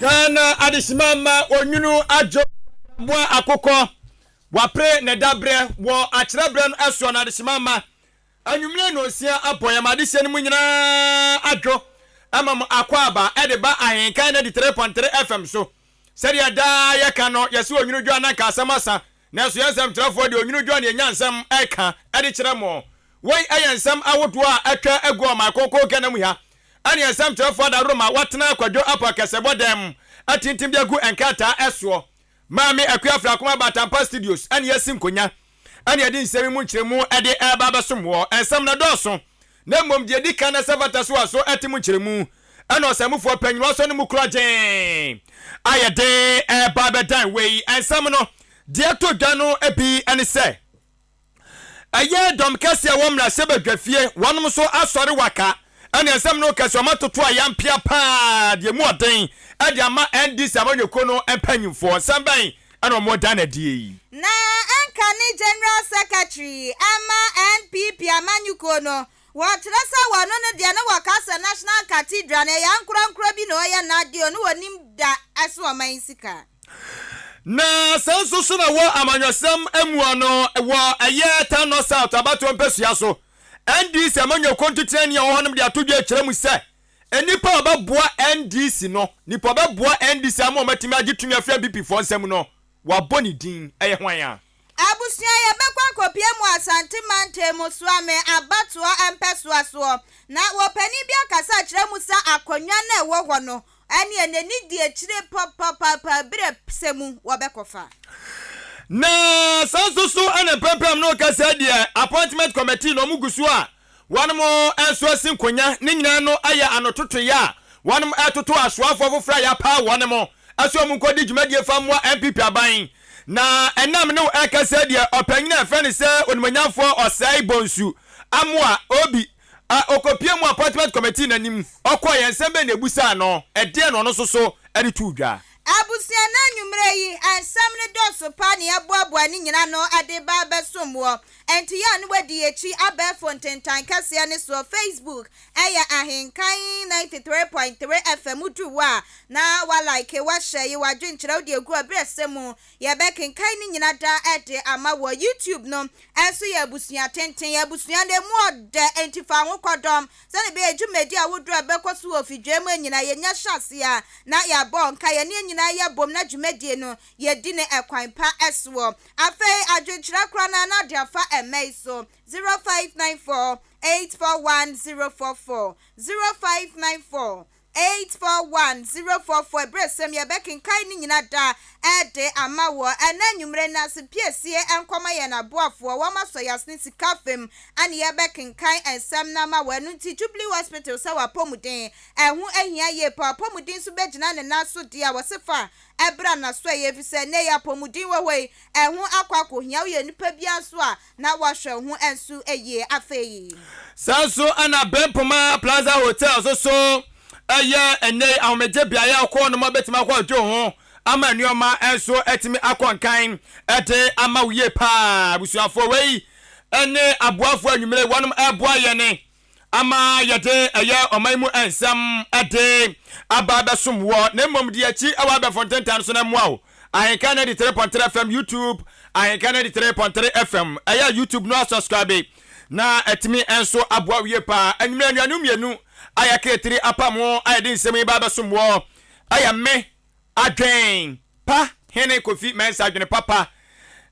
Ghana adehyema mma onwunu adwo boa akokɔ wapere ne dabrɛ wɔ akyerɛbrɛ no soɔ no adehyema mma anwummere nnɔnsia abɔ yɛn adesua no mu nyinaa adwo ma mo akwaaba de ba Ahenkan 93.3 FM so. Sɛdeɛ daa yɛka no, yɛse onwunu dwo a na anka asɛm asa, nanso yɛn nsɛmtwerɛfoɔ deɛ onwunu dwo a na yɛnya nsɛm ka de kyerɛ mo. Wei yɛ nsɛm ahodoɔ a atwa agu ɔman kronkron Ghana mu ha, ɛne nsɛmtwerɛfoɔ adaworoma wɔatena Kwadwo Apo Akɛsɛbɔ dan mu atintim de agu nkrataa soɔ. Maame Akua Afrakoma Abatampa Studios ɛne yɛasi nkonya ɛne yɛde nsɛm yi mu nkyerɛmu de reba abɛsom woɔ. Nsɛm no dɔɔso, na mmom deɛ ɛdi kan na ɛsɛ fata so a so ɛte mu nkyerɛmu ɛna ɔsɛnmufoɔ panyin wasɔ ne mu korɔgyenn a yɛde reba abɛdan wei. Nsɛm no deɛ ɛtɔ dwa no bi ne sɛ, Ɛyɛ dɔm kɛse a ɛwɔ mmarahyɛbadwafie, wɔnom nso asɔre waka ɛne nsɛm no kɛse, wɔn atoto ayampea paa deɛ emu ɔden ɛde ama NDC amanyɔkuo no mpanyinfoɔ. Nsɛm bɛn ɛna wɔn da no adie yi? Na anka ne General Secretary ama NPP amanyɔkuo no, wɔkyerɛ sɛ wɔno no deɛ na wɔka sɛ National Cathedral no ɛyɛ ankorankorɔ bi na ɔyɛ n'adeɛ ɔno ɔnim da ɛso ɔman sika. Na saa nso so na wɔ amanyɔsɛm mua no wɔ ɛyɛ Tan North South abatoɔ mpasua so, NDC amanyɔkuo ntoteani a ɔwɔ hɔnom de ato dwa akyerɛ mu sɛ nnipa a wɔbɛboa NDC no, nnipa a wɔbɛboa NDC ama wɔatumi agye tumi afiri NPP foɔ nsam no, wɔabɔ ne din. Ɛyɛ hwan a? Abusua yɛbɛkɔ akɔpie mu Asante mantam mu Suame abatoɔ mpɛsoa soɔ na wɔpanin bi akasa akyerɛ mu sɛ akonnwa no a ɛwɔ hɔ no Ɛneɛ n'ani di akyire papaapa berɛ sɛ mu wɔbɛkɔfa. Na saa nso so na mpɛmpɛm no kasa deɛ appointment committee na wɔn gu so a wɔn nso asi nkonya ne nyinaa no ayɛ anototoeɛ a wɔn retoto asoafoɔ foforɔ a yɛapaw wɔn sɛ wɔn nkɔdi dwumadie fa mmoa NPP aban. Na ɛnam ne wo ɛkasa deɛ ɔpanyin a yɛfrɛ no sɛ Onimonyamfoɔ Ɔsɛe Bonsu Amoah Obi A Ɔkɔpuee mu Appointment Committee no anim, ɔkɔeɛ, nsɛm bɛn na ɛbusaa no, ɛdeɛn na ɔno nso so de too dwa? Abusua no anwummerɛ yi, nsɛm no dɔɔso paa na yɛaboaboa ne nyina ano de reba abɛsom woɔ. Enti yɛ a na wadi yɛakyi abɛɛfo ntentan kɛseɛ no soɔ, Facebook ɛyɛ Ahenkan 93.3 FM, woduru hɔ a na wa like, wa share, yi w'adwenkyerɛ wode agu hɔ berɛ sɛ mu Yɛbɛkenkan ne nyina daa de ama wɔ YouTube no nso yɛ abusua tenten. Abusua no emu ɔdɛ enti fa ho kɔdɔm sɛdeɛ ɛbɛyɛ dwumadi ahodoɔ a ɛbɛkɔ so wɔ fidua mu nyinaa yɛnya hyɛ aseɛ a na yɛabɔ nka yɛne yɛn nyinaa yɛ bom na dwumadie no yɛdi no ɛkwan pa soɔ. Afei adwenkyerɛ korɔ no ara na de afa ɛmɛ yi so 0594 841 044 0594 841044 Ɛberɛ sɛm yɛbɛkenkan ne nyina da de ama woɔ ɛnɛ anwummerɛ no ase piesie nkɔma yɛn aboafoɔ wɔn asɔ yɛasene sika fam ane yɛbɛkenkan nsɛm no ama woɔ ɛno nti Jubilee Hospital sɛ w'apɔmuden ɛho ahia yie paa apɔmuden nso bɛgyina ne nan so deɛ a wɔse fa Ɛbra n'asoɛeɛ efisɛ nnɛ yi apɔmuden wɔ hɔ yi, ɛho akɔ akɔhia. Woyɛ nipa biara nso a, na woahwɛ wo ho nso yie. Afei. Saa nso na Bempoma Plaza Hotel nso so yɛ nnɛ yi ahomegye beaeɛ a wokɔ hɔnom a wobɛtumi akɔ adwo wo ho ama nneɛma nso atumi akɔ nkan de ama wo yie paa. Abusuafoɔ, wei ne aboafoɔ anwummere wɔnom ɛreboa yɛn ama yɛde ɛyɛ ɔman mu nsɛm de aba abɛsom woɔ, na mmom di akyi wɔ abɛɛfo ntentan so na mmoa wo. Ahenka 93.3 FM YouTube, Ahenka 93.3 FM, ɛyɛ YouTube no asubscribe na atumi nso aboa wo yie paa. Anwummerɛ anuanom mmienu a yɛaka etiri apam ho a yɛde nsɛm yi ba abɛsom woɔ ɛyɛ me, Adwen Pa Hene Kofi Mensah Adwene Papa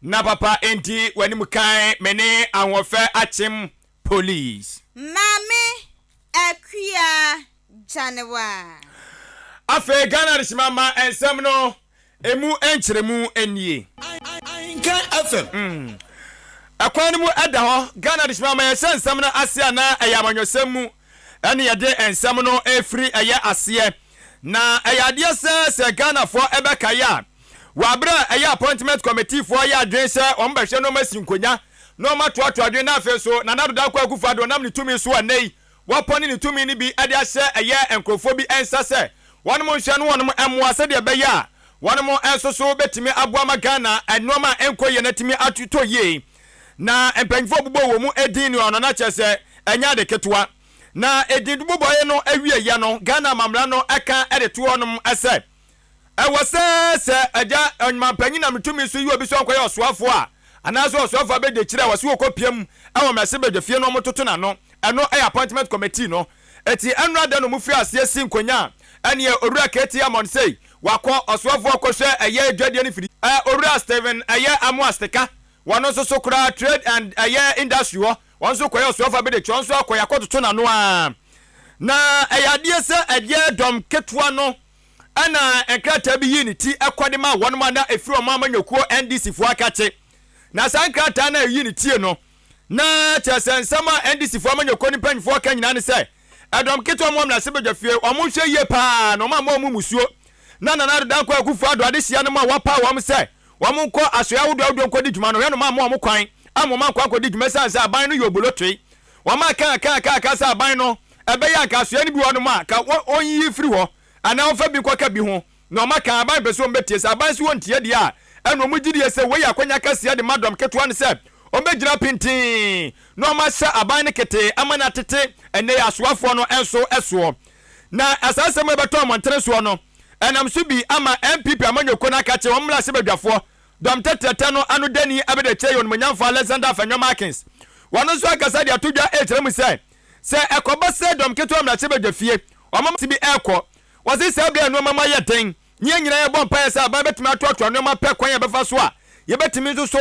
na papa nti w'anim kan me ne Ahoɔfɛ Akyem Police. Maame Akua Gyanewa. Afei Ghana Adehyema ma nsɛm no emu nkyerɛmu nie. Ahenka FM. Ɛkwan no mu da hɔ. Ghana Adehyema ma yɛhyɛ nsɛm no ase anaa ɛyɛ amanyɔsɛm mu ɛne yɛde nsɛm no refiri ɛyɛ aseɛ. Na ɛyɛ adeɛ sɛ sɛ Ghanafoɔ ɛbɛkae a, wɔ aberɛ a ɛyɛ appointment committee foɔ yɛ adwene sɛ wɔn bɛhwɛ na wɔn asi nkonya na wɔn atoatoa adwene na afei nso Nana Addo Dankwa Akufo Addo ɔnam ne tumi so a nnɛ yi wapɔne ne tumi no bi de ahyɛ ɛyɛ nkorɔfoɔ bi nsa sɛ wɔnom nhwɛ no wɔnom mmoa sɛdeɛ ɛbɛyɛ a wɔnom nso so bɛtumi aboa ma Ghana nnoɔma a ɛnkɔ yie no atumi atotɔ yie na mpanyinfoɔ bobɔ wɔn mu din no ano na kyerɛ sɛ ɛnyɛ ade ketewa. Na edin bobɔeɛ no awieɛ no, Ghana amammara no ka de to hɔnom sɛ. Ɛwɔ sɛ sɛ agya ɔmanpanyin nam ne tumi so yi obi sɛ ɔnkɔyɛ ɔsoafoɔ a, anaasɛ ɔsoafoɔ abɛdiakyire a wɔse wɔkɔpia mu wɔ mmarahyɛbadwafie no wɔtoto n'ano. Ɛno yɛ appointment committee no. Enti ɛnnora da na wɔfiri aseɛ si nkonya a ɛneɛ Owura KT Hammond sei wakɔ ɔsoafoɔ kɔhwɛ ɛyɛ dwadie no firi Owura Stephen ɛyɛ Amoah Stika wɔno nso so koraa trade and ɛyɛ industry hɔ wɔn nso kɔyɛ ɔsoafoɔ abɛdiakyire wɔn nso akɔ yɛakɔtoto n'ano ara na ɛyɛ adeɛ sɛ ɛyɛ dɔm ketewa no Ɛnna nkrataa bi yii ne ti kɔ de maa wɔn a na ɛfiri wɔn amanyɔkuo NDC foɔ akakye. Na saa nkrataa no a ɛyii ne tie no, na kyerɛ sɛ nsɛm a NDC foɔ amanyɔkuo no mpanyinfoɔ ka nyinaa ne sɛ, ɛdɔm ketewa mu wɔ mmarahyɛbadwafie, wɔn nhwɛ yie paa na wɔn amma wɔn mmusuo. Na Nana Addo Dankwa Akufo Addo adehyeɛ no mu a wɔapaw wɔn sɛ wɔn nkɔ asoɛe ahodoɔ ahodoɔ nkɔdi dwuma no, hwɛ no wɔamma wɔn kwan amma wɔn ankɔ ankɔdi dwuma ɛsiane sɛ aban no yɛ obolotoe. Wɔn aka aka aka aka sɛ aban no ɛbɛyɛ anka asoɛe no bi wɔ hɔnom a ka wɔnyiyi mfiri hɔ anaa wɔmfa bi nkɔka bi ho na wɔaka aban mpɛ sɛ wɔbɛtie. Sɛ aban se wɔntie deɛ a, ɛna wɔn gyidie sɛ wei yɛ akwanya kɛseɛ de ma dɔm ketewa no sɛ wɔbɛgyina pintinn na wɔahyɛ aban no ketee ama no atete ɛnnɛ yi asoafoɔ no nso soɔ. Na saa asɛm yi bɛtɔ mmɔntene soɔ no, ɛnam so bi ama NPP amanyɔkuo no akakye wɔn mmarahyɛbadwafoɔ dɔm tɛtrɛtɛ no ano dani abɛdakyire yɛ Onimuonyamfoɔ Alexander Afenyo Markins. Wɔno nso akasa de ato dwa rekyerɛ mu sɛ, sɛ ɛkɔba sɛ dɔm ketewa mmarahyɛbadwafie wɔn bi rekɔ, wɔse saa berɛ a nnoɔma mu ayɛ den ne yɛn nyinaa yɛbɔ mpaeɛ sɛ aban bɛtumi atoatoa nnoɔma pɛ kwan a yɛbɛfa so a yɛbɛtumi nso so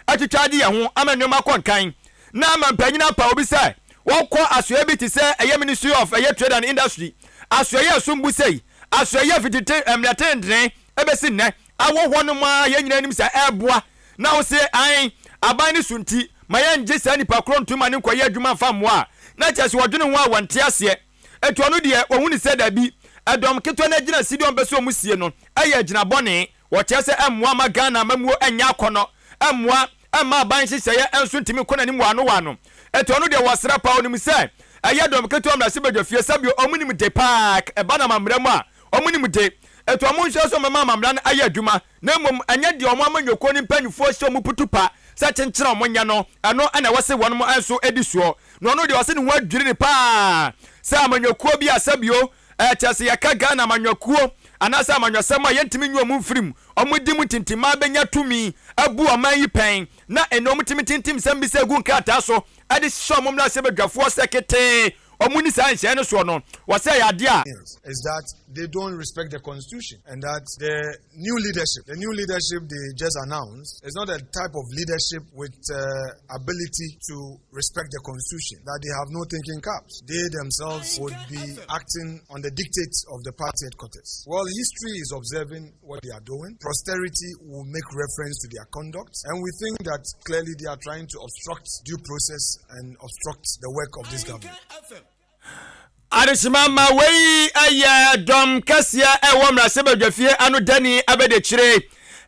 atwitwa agye yɛn ho ama nnoɔma akɔ nkan na ama mpanyin apaw obi sɛ wɔkɔ asoɛe bi te sɛ ɛyɛ Ministry of ɛyɛ Trade and Industry asoɛe a ɛsom bo sei asoɛe a fiti te mmerɛ tentene ɛbɛsi nnɛ awɔ hɔ nom a yɛn nyinaa nim sɛ ɛreboa na wo se ae aban no so nti ma yɛngye saa nipa korɔ ntom ma ne nkɔyɛ adwuma mfa mmoa a na kyerɛ sɛ wɔdwene ho a wɔnte aseɛ. Enti ɔno deɛ, wɔhu no sɛ dabi, ɛdɔm ketewa no agyina si deɛ wɔmpɛ sɛ wɔn sie no yɛ agyina bɔne. Wɔkyerɛ sɛ ɛmmoa mma Ghana amammuo nyɛ akɔnnɔ, ɛmmoa mma aban nhyehyɛeɛ nso ntumi nkɔ n'anim wɔ ano wɔ ano. Enti ɔno deɛ wɔsrɛ paa, ɔnim sɛ ɛyɛ dɔm ketewa mmarahyɛbadwafie, sɛdeɛ wɔn nim de paa, ɛba no amammra mu a, wɔn nim de. Enti wɔn nhwɛ sɛ wɔbɛma amammra no ayɛ adwuma. Na mmom ɛnyɛ deɛ wɔn amanyɔkuo no mpanimfoɔ hyɛ wɔn putupa sɛ kyenkyene a wɔnyɛ no, ɛno na ɛwɔ se wɔnom nso di soɔ. Na ɔno deɛ ɔse ne ho adwiri no paa sɛ amanyɔkuo bi a sɛbio kyerɛ sɛ yɛka Ghana amanyɔkuo anaasɛ amanyɔsɛm a yɛntumi nyi wɔn mfiri mu, wɔn di mu ntintimmaa bɛnya tumi abu ɔman yi pɛn, na ɛnnɛ wɔtumi tintim nsɛm bi sɛ gu nkrataa so de hyehyɛ wɔn mmarahyɛbadwafoɔ sɛ ketee wɔn nni saa nhyɛɛ no soɔ no, wɔse ɛyɛ adeɛ a. Is that they don't respect the constitution and that the new leadership, the new leadership they just announced, is not a type of leadership with uh, ability to respect the constitution, that they have no thinking caps. They themselves would be acting on the dictates of the party headquarters. Well, history is observing what they are doing. Posterity will make reference to their conduct, and we think that clearly they are trying to obstruct due process and obstruct the work of this government. Adehyema ma wei yɛ dɔm kɛseɛ ɛwɔ mmarahyɛbadwafie ano dani abɛdekyire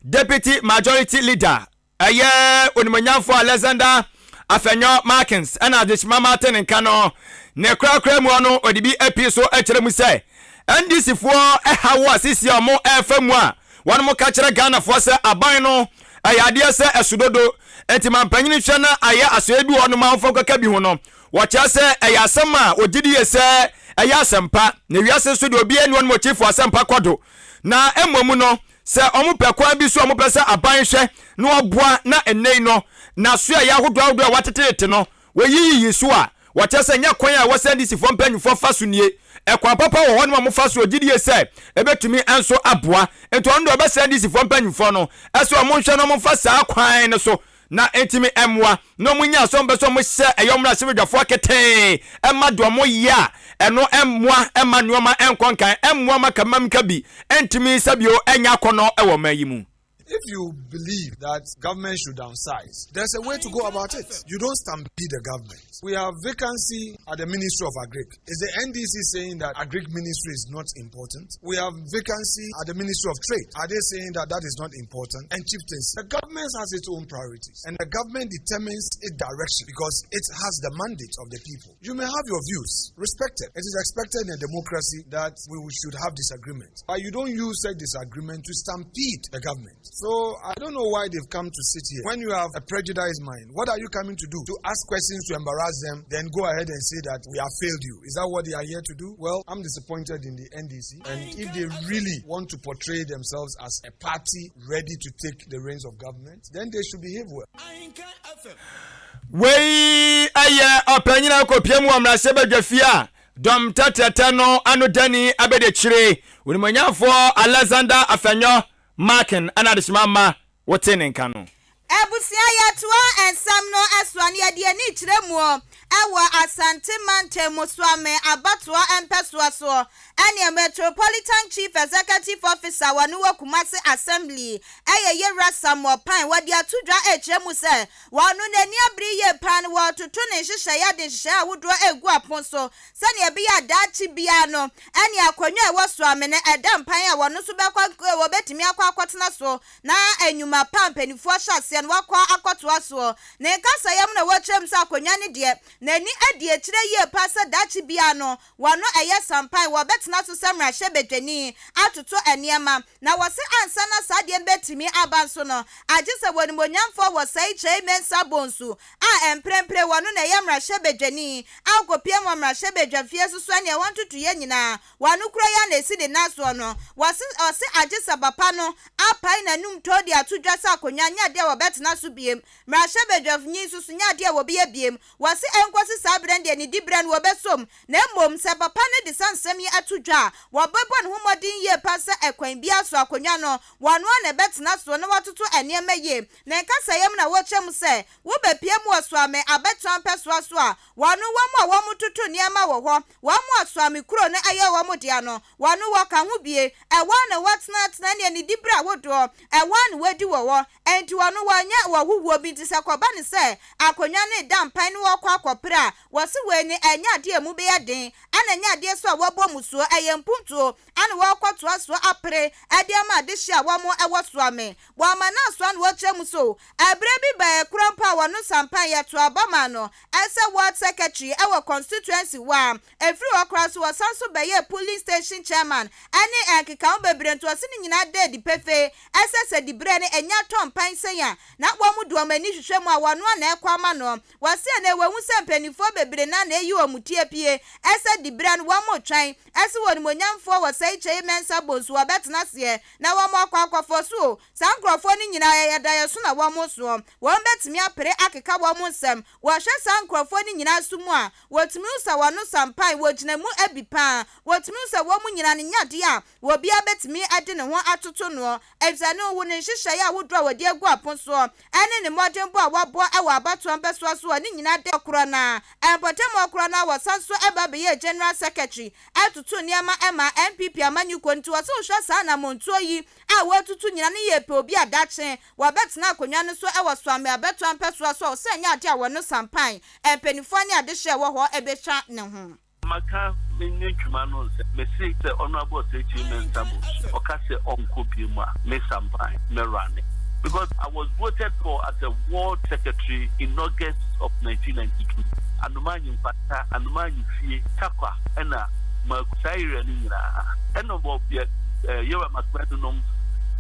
Deputy Majority Leader ɛyɛ Onimuonyamfoɔ Alexander Afenyo Markins ɛna adehyema ma ate ne nka no ne korakora mu no ɔde bi apii so akyerɛ mu sɛ NDC foɔ ɛhaw a sisi a wɔn ɛrefa mu a Wɔnom ka kyerɛ Ghanafoɔ sɛ aban no ɛyɛ adeɛ sɛ ɛso dodo nti mampanyini nhwɛ na ayɛ asoɛeɛ bi wɔ hɔnom a wɔmfa nkɔka bi ho no. Wɔkyerɛ sɛ ɛyɛ asɛm a wɔgye die sɛ ɛyɛ asɛmpa na wiase nso deɛ obiara nni hɔnom a ɔkyifoɔ asɛmpa kɔ do na mmom no sɛ wɔpɛ kwan bi so a wɔpɛ sɛ aban hwɛ na wɔboa na ɛnnɛ yi no n'asoɛeɛ ahodoɔ ahodoɔ a wɔatetetete no Woyiyiyi so a, wɔkyerɛ sɛ ɛnyɛ kwan a ɛwɔ sɛ NDCfoɔ mpanyinfoɔ fa so nie. Ɛkwan papa wɔ hɔnom a wɔfa so a gyidie sɛ ɛbɛtumi nso aboa. Nti ɔno deɛ ɔbɛsrɛ NDCfoɔ mpanyinfoɔ no sɛ wɔn nhwɛ na wɔmfa saa kwan no so na ɛntumi mmoa na wɔn nya sɛ wɔn pɛ sɛ wɔn hyɛ ɛyɛ wɔn mmarahyɛbadwafoɔ ketee ɛma deɛ wɔn yɛ a ɛno mmoa ɛma nneɛma ɛnkɔ nkan ɛmmoa ma kamamka bi ɛntumi sɛbio ɛnyɛ akɔnɔ ɛwɔ ɔman yi mu. If you believe that government should downsize, there's a way to go about it. You don't stampede the government. We have vacancy at the Ministry of Agric. Is the NDC saying that Agric Ministry is not important? We have vacancy at the Ministry of Trade. Are they saying that that is not important? And chieftaincy. The government has its own priorities, and the government determines its direction because it has the mandate of the people. You may have your views, respected. It is expected in a democracy that we should have disagreement. But you don't use said disagreement to stampede the government. So I don't know why they've come to sit here. When you have a prejudiced mind, what are you coming to do? To ask questions to embarrass them, then go ahead and say that we have failed you. Is that what they are here to do? Well, I'm disappointed in the NDC. And if they really want to portray themselves as a party ready to take the reins of government, then they should behave well. Wei yɛ ɔpanyin a ɔkɔpia mu wɔ mmarahyɛbadwafie a dɔm tɛtrɛtɛ no ano dani abɛdiakyire, Onimuonyamfoɔ Alexander Afenyo Markin ɛna adehyema mma wote ne nka no. Abusua yɛtoa nsɛm no soa na yɛde ani kyerɛ muo wɔ Asante mantam mu Suame abatoɔ mpɛsoa soɔ ɛneɛ Metropolitan Chief Executive Officer wɔ no wɔ Kumasi Assembly ɛyɛ Yewura Samuel Pyne wɔde ato dwa ɛrekyerɛ mu sɛ wɔno n'ani abere yie paa no wɔretoto ne nhyehyɛeɛ de nhyehyɛeɛ ahodoɔ ɛregu apon so sɛdeɛ ɛbɛyɛ a daakye biara no ɛne akonnwa a ɛwɔ Suame no ɛda mpan a wɔno nso bɛkɔ wɔbɛtumi akɔ akɔtena so na nnwuma pa a mpanimfoɔ hyɛ aseɛ no wakɔ akɔtoa soɔ. Ne nkasaeɛ mu na wɔkyerɛ mu sɛ akonnwa no deɛ, n'ani adi akyire yie paa sɛ daakye biara no, wɔno ɛyɛ sampan, wɔbɛtena so sɛ mmarahyɛbadwani atoto nneɛma. Na wɔse ansa na saa adeɛ no bɛtumi aba nso no, agye sɛ wɔnimonyamfoɔ wɔ Sɛi Kyei Mensah Bonsu a mprempren wɔno na ɛyɛ mmarahyɛbadwani a ɔkɔpiem wɔ mmarahyɛbadwafie so so ɛne ɛhɔ ntotoeɛ nyinaa W'ano kura yi ara na esi ne nan soɔ no, wɔse ɔse agye sɛ papa no apae n'anum tɔɔ de ato dwa sɛ akonnwa nyɛ adeɛ a wɔbɛtena so biem, mmarahyɛbadwafnyi nso so nyɛ adeɛ a wɔbɛyɛ biem. Wɔse ɛnkɔsi saa berɛ no deɛ ne diberɛ no wɔbɛsom, na mmom sɛ papa no de saa nsɛm yi ato dwa a, wɔbɛbɔ ne ho mmɔden yie pa sɛ ɛkwan biara so akonnwa no wɔno ara na ɛbɛtena soɔ na watoto nneɛma yie. Ne nkasaeɛ mu na wɔkyerɛ mu sɛ, Wobɛpue mu wɔ Soame abɛtoa mpɛsoa so a, wɔno wɔn a wɔtoto nneɛma wɔ hɔ, Wɔn a Suame kuro no yɛ wɔn dea no, wɔn wɔka ho bie. Ɛhɔ ara na wɔtenatena ne anidiberɛ ahodoɔ, ɛhɔ ara na wɔdi wɔ hɔ. Enti wɔn wɔnyɛ ɔhuhuo bi nti sɛ kɔba no sɛ akonnwa no reda mpan na wɔrekɔ akɔpere a, wɔse wei no ɛnyɛ adeɛ a ɛmu bɛyɛ den, ɛna ɛnyɛ adeɛ nso a wɔbɔ mmusuo, ɛyɛ mpuntuo ɛna wɔrekɔtoa soɔ apere de ama adehyeɛ a wɔn wɔ Suame. Wɔama no asoa na wɔkyerɛ mu so. Ɛberɛ bi baeɛ koraa mpo a wɔno sampan yɛtoo aba maa no sɛ ward secretary wɔ constituency hɔ a, ɛfiri hɔ koraa nso wɔsan nso bɛyɛɛ polling station chairman ne nkekaho bebree nti wɔse ne nyinaa da adi pefee sɛ sɛ diberɛ no anya tɔ mpan sɛn a na wɔn de wɔn ani hwehwɛ mu a wɔno a na ɛkɔ ama no. Wɔse ɛnɛ wɔahu sɛ mpaninfoɔ bebree no ara na ɛyi wɔn ti apue sɛ diberɛ no wɔn retwɛn sɛ wɔn animuonyamfoɔ wɔ Sɛi Kyei Mensah Bonsu wɔbɛtena aseɛ na wɔn akɔ akɔfɔ so o Saa nkorɔfoɔ no nyinaa ɛyɛ daeɛso na wɔn soɔ. Wɔn bɛtumi apere akeka wɔn nsɛm. Wɔhwɛ saa nkorɔfoɔ no nyinaa so mu a, wɔtumi hu sɛ wɔn no sampan, wɔgyina mu abi paa. Wɔtumi hu sɛ wɔn nyinaa no nyɛ adeɛ a obiara bɛtumi de ne ho atoto noɔ, efisɛ ne wo ne nhyehyɛeɛ ahodoɔ a wɔde agu apo soɔ ne ne mmɔdenbɔ a wabɔ wɔ abatoɔ mpɛsoa soɔ no nyinaa da korɔ no ara. Mpɔtam hɔ korɔ no ara wɔsan nso ba bɛyɛɛ General Secretary toto nneɛma maa NPP amanyɔkuo no. Nti wɔse wohwɛ saa anammɔntuo yi a wɔretutu nyina no yɛ pɛ obi a daakye wɔbɛtena akonnwa no so wɔ Soame abɛtoa mpɛsoa so a ɔsɛ nyɛ ade a wɔno sampan mpaninfoɔ ne adehyeɛ a ɛwɔ hɔ bɛtwa ne ho. Maka me ne ntwuma no nsɛm. Mese sɛ Honourable Osei Mensah Bonsu ɔka sɛ ɔnkɔ biom a, me sampan mɛ runne because I was voted for as a ward secretary in August of 1992. Anomanyi Nkwanta, Anomanyi Fie, Tarkwa ɛna Maku saa area no nyinaa ɛna wɔ yɛ Yewa Makumanu nom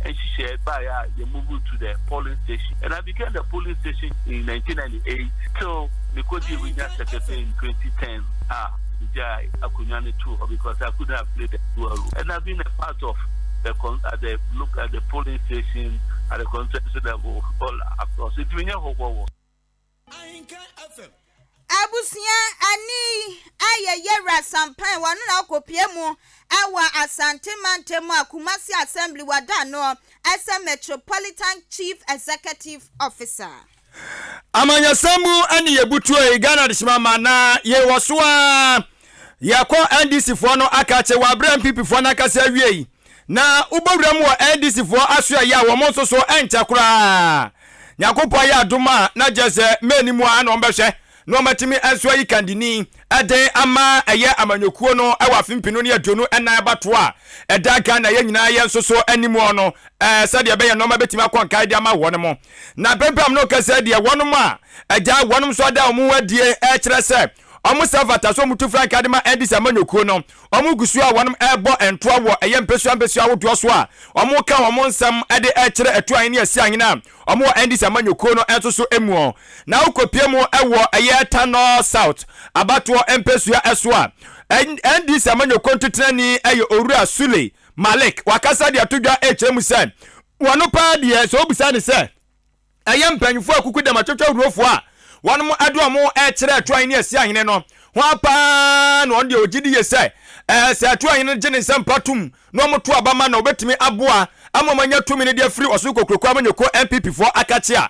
nhyehyɛɛ baeɛ a yɛ move to the polling station and I became the polling station in 1998 till me kɔdii regional secretary in 2010 a megyae akonnwa no too hɔ because I couldn't have played the dual role and I've been a part of the con at the look at the polling station at the constituency level all across nti menyɛ hɔhoɔ wɔ Ahenkan FM. Abusua ani ayɛ Yɛwura Sampan wɔno na ɔkɔpue mu wɔ Asante mantam a Kumasi Assembly wɔda ano sɛ Metropolitan Chief Executive Officer. Amanyɔsɛm mu ne yɛbutuo yi Ghana adehyema ma na yɛwɔ so ara yɛkɔ NDC foɔ no akakye wɔ aberɛ NPP foɔ no akasa awie yi Na wobɔwura mu wɔ NDC foɔ asoɛeɛ a wɔn nso so ɛnkyɛ koraa Nyankopɔn ayɛ adom a na kyerɛ sɛ May no mu ara na wɔbɛhwɛ na wɔatumi nso ayi kandini de ama ɛyɛ amanyɔkuo no wɔ afe mpenu ne 24 abatoɔ a ɛda Ghana yɛ nyinaa yɛ nso so anim no sɛdeɛ ɛbɛyɛ nnoɔma bɛtumi akɔ nkae de ama wɔn mo. Na pempam no kɛsɛ deɛ wɔnom a agya wɔnom nso ada wɔn ho adie kyerɛ sɛ. Wɔn sɛ fata sɛ wɔtu frankaa de ma NDC amanyɔkuo no. Wɔn gu so a wɔn rebɔ ntoa wɔ ɛyɛ mpesua mpesua ahodoɔ so a wɔn ka wɔn nsɛm de kyerɛ Atuahene ne Asiahene a wɔn wɔ NDC amanyɔkuo no nso so muo. Na wokɔpie mu wɔ ɛyɛ Tanor South abatoɔ mpesua so a, NDC amanyɔkuo ntotenani yɛ Owura Sule Malik. Wakasa de ato dwa rekyerɛ mu sɛ wɔn paa deɛ sɛ wobisa no sɛ ɛyɛ mpanyimfoɔ akuku dɛm atwotwawurofoɔ a wɔnom de wɔn rekyerɛ Atuahene ne Asiahene no ho ara paa na ɔno deɛ ɔgye di yie sɛ ɛɛ sɛ Atuahene no gye ne nsɛmpa tom na wɔto aba ma no a wɔbɛtumi aboa ama wɔanya tumi no de afiri ɔsoro kokuroko amanyɔkuo NPP foɔ akakye a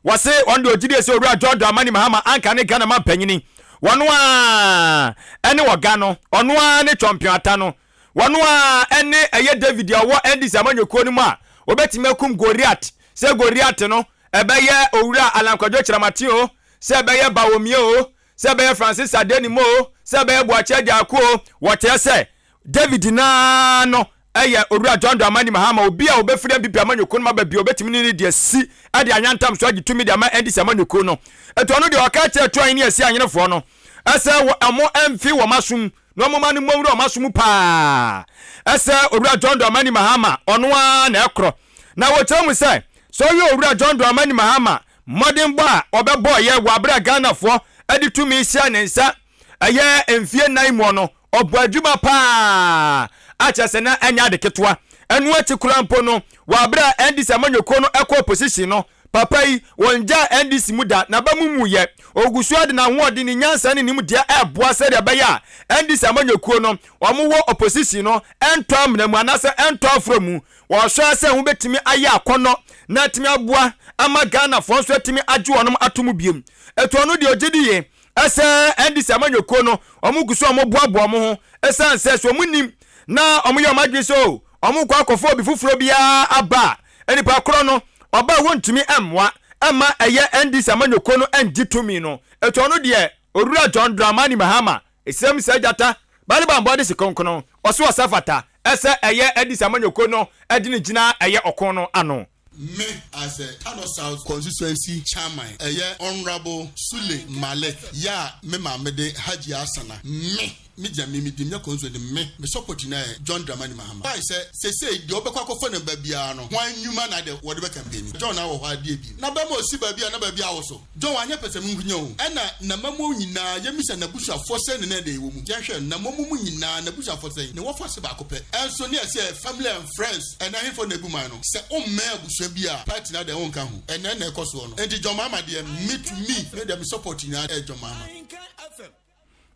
wɔse ɔno deɛ ɔgye die sɛ Owura John Dramani Mahama anka ne Ghana mampanyini wɔno ara ɛne ɔga no ɔno ara ne Twɔmpeɔn Ata no Wɔn a ɛne ɛyɛ David a ɔwɔ NDC amanyɔkuo no mu a wɔbɛtumi akum Goliat, sɛ Goliat no ɛbɛyɛ Owura Allan Kwadwo Kyerematen o, sɛ ɛbɛyɛ Bawumia o, sɛ ɛbɛyɛ Francis Adenimo o, sɛ ɛbɛyɛ Boakye Agyarko o, wɔkyerɛ sɛ David no ara no yɛ Owura John Dramani Mahama, obi a ɔbɛfiri NPP amanyɔkuo no mu aba bio, ɔbɛtumi ne no de asi de anyantam so agye tumi de ama NDC amanyɔkuo no. Ɛti ɔno deɛ ɔka kyerɛ Tuahene ne Asiahenefoɔ no sɛ wɔn mfe wɔn asom na ɔmoma no mmɔ nwura ɔma so mu paa sɛ Owura John Dramani Mahama ɔno ara na ɛkorɔ. Na wɔkyerɛ mu sɛ, sɛ ɔyɛ Owura John Dramani Mahama mmɔdenbɔ a ɔbɛbɔeɛ wɔ aberɛ a Ghanafoɔ de tumi hyɛɛ ne nsa ɛyɛ mfie nnan muɔ no, ɔbɔɔ adwuma paa a kyerɛ sɛ na ɛnyɛ ade ketewa. Ɛno akyi koraa mpo no, wɔ aberɛ a NDC amanyɔkuo no kɔ opposition no, Papa yi, ɔngyaa NDC mu da, n'aba mu mmuiɛ. Ɔgu so ara de n'ahoɔden, ne nyansa ne nimdeɛ reboa sɛdeɛ ɛbɛyɛ a NDC amanyɔkuo no, wɔn wɔ opposition no, ɛntɔ amena mu anaasɛ ɛntɔ aforɔ mu. Ɔrehwɛ ara sɛ ho bɛtumi ayɛ akɔnnɔ na atumi aboa ama Ghanafoɔ nso atumi agye wɔn ato mu biom. Ɛti ɔno deɛ ɔgye di yie sɛ NDC amanyɔkuo no, wɔn gu so a wɔboaboa wɔn ho ɛsiane sɛ sɛ wɔn nim na wɔyɛ wɔn adwene sɛ oh, wɔrekɔ akɔfa obi foforɔ biara aba a, nnipa korɔ no, ɔba a wɔntumi mmoa mma ɛyɛ NDC amanyɔkuo no ngye tumi no. Ɛti ɔno deɛ, Owura John Dramani Mahama, ɛsiam sɛ gyata, ba ne banbɔ de si kronkron, ɔse ɔsɛ fata sɛ ɛyɛ NDC amanyɔkuo no de no gyina ɛyɛ ɔko no ano. Me as a Tano South Constituency Chairman, ɛyɛ Honourable Sule Malik, yɛ a me maame de Hajia Asana, me. Me gya me me di me constituency me me support nyinaa yɛ John Dramani Mahama why sɛ sesei deɛ ɔbɛkɔ akɔfa no ba biara no hwan nnwuma na deɛ wɔde bɛ campaign John awɔ hɔ adeɛ bi na bɛma ɔsi baabi a na baabi awoso John wanyɛ pɛsɛmenkonya o ɛna namamuo nyinaa yɛmmisa nabusuafoɔ sɛn ne na ɛdeɛ ɛwɔ mu yɛnhwɛ namamu mu nyinaa nabusuafoɔ sɛn ne wɔfa se baako pɛ ɛnso ne ɛsɛ family and friends ɛnɛ ahefoɔ na ɛbu man no sɛ wommɛn abusua bi a party no adeɛ wonka ho ɛnɛ na ɛkɔ soɔ no enti John Mahama deɛ me to me me deɛ me support nyinaa ɛyɛ John Mahama.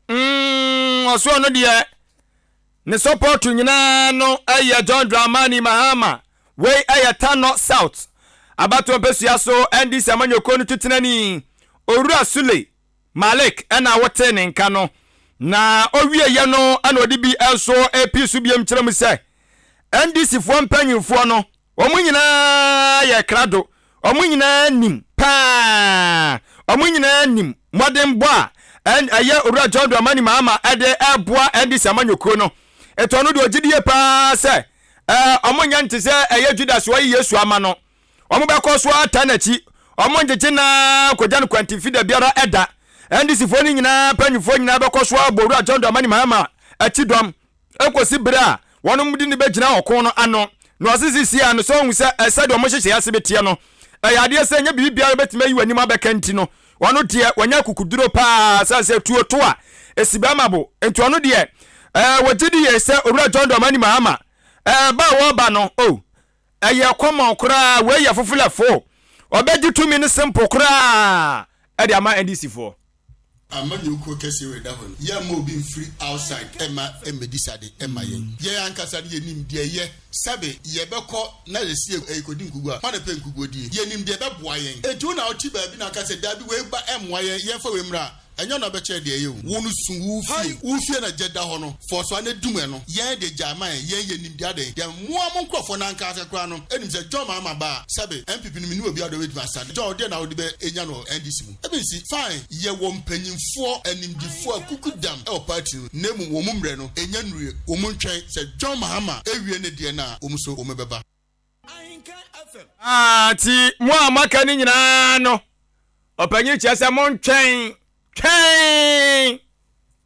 Mm, ɔsoɔ no deɛ ne support nyinaa no yɛ John Dramani Mahama. Wei yɛ Tanɔ South abatoɔ mpɛsua so NDC amanyɔkuo no tutenani Owura Sule Malik ɛna wotee ne nka no. Na ɔwieɛ no ɛna ɔde bi nso ɛpii so biom kyerɛ mu sɛ NDC foɔ mpanyinfoɔ no Wɔn nyinaa yɛ krado. Wɔn nyinaa nim paa. Wɔn nyinaa nim mmɔdenbɔ a ɛyɛ Owura John Dramani Mahama de reboa NDC amanyɔkuo no. Ɛtɔ no deɛ ɔgye die paa sɛ wɔn nyɛ nte sɛ ɛyɛ Judas wɔyi Yesu ama no. Wɔn bɛkɔ so ata n'akyi. Wɔn ngyegye na kɔgya no kwantimfi da biara da. NDC foɔ no nyinaa mpanyinfoɔ nyinaa bɛkɔ so abɔ Owura John Dramani Mahama akyi dɔm. Ekosi bere a wɔnom de no begyina ɔko no ano. Na ɔse seesei ara no sɛ ɔhu sɛ sɛdeɛ wɔn nhyehyɛeɛ ase beteɛ no, ɛyɛ adeɛ sɛ ɛnyɛ biribi biara bɛtumi ayi w'anim abɛka nti no, ɔno deɛ wanya akukuduro paa sane sɛ tuo to a, ɛsi bɛrima bo. Nti ɔno deɛ ɛɛ wɔgye di yie sɛ Owura John Dramani Mahama ɛɛ ba a wɔreba no, oh, ɛyɛ common koraa, wei yɛ fofolɛfo, ɔbɛgye tumi no simple koraa ɛde ama NDC foɔ. Amanyɔkuo kɛseɛ wei da hɔ no, yɛmma obi mfiri outside mma mmɛdi sade mma yɛn. Yɛn ankasa no yɛnim deɛ ɛyɛ. Sɛbe yɛbɛkɔ na yɛsi yɛrekɔdi nkuguo a, hwan na ɛpɛ nkuguo die? Yɛnim deɛ ɛbɛboa yɛn. Enti wo na wote baabi na woka sɛ, Dabi, wei ba ɛmmoa yɛn, yɛmfa wei mmra a, ɛnyɛ wo na wobɛkyerɛ deɛ ɛyɛ o. Wo no su wo fie, wo fie na gya da hɔ no, fɔɔso ara na dum ɛno. Yɛn deɛ gyae ma yɛn, yɛn yɛnim deɛ adɛn. Deɛ moa mo nkorɔfoɔ no ankasa koraa no nim sɛ John Mahama ba a, sɛbe NPP no mennim obiara deɛ ɔbɛtumi asa no. John, deɛn na wode bɛnya no wɔ NDC mu? Ebi nsi, fine, yɛwɔ mpanyimfoɔ, animdefoɔ akukudam wɔ party no na mmom wɔn mmerɛ no ɛnya nnuruiɛ, wɔn ntwɛn sɛ John Mahama awie ne deɛ no a wɔn nso wɔn bɛba. Ah, nti mo a moaka no nyinaa no, ɔpanyin kyerɛ sɛ montwɛn, twɛn!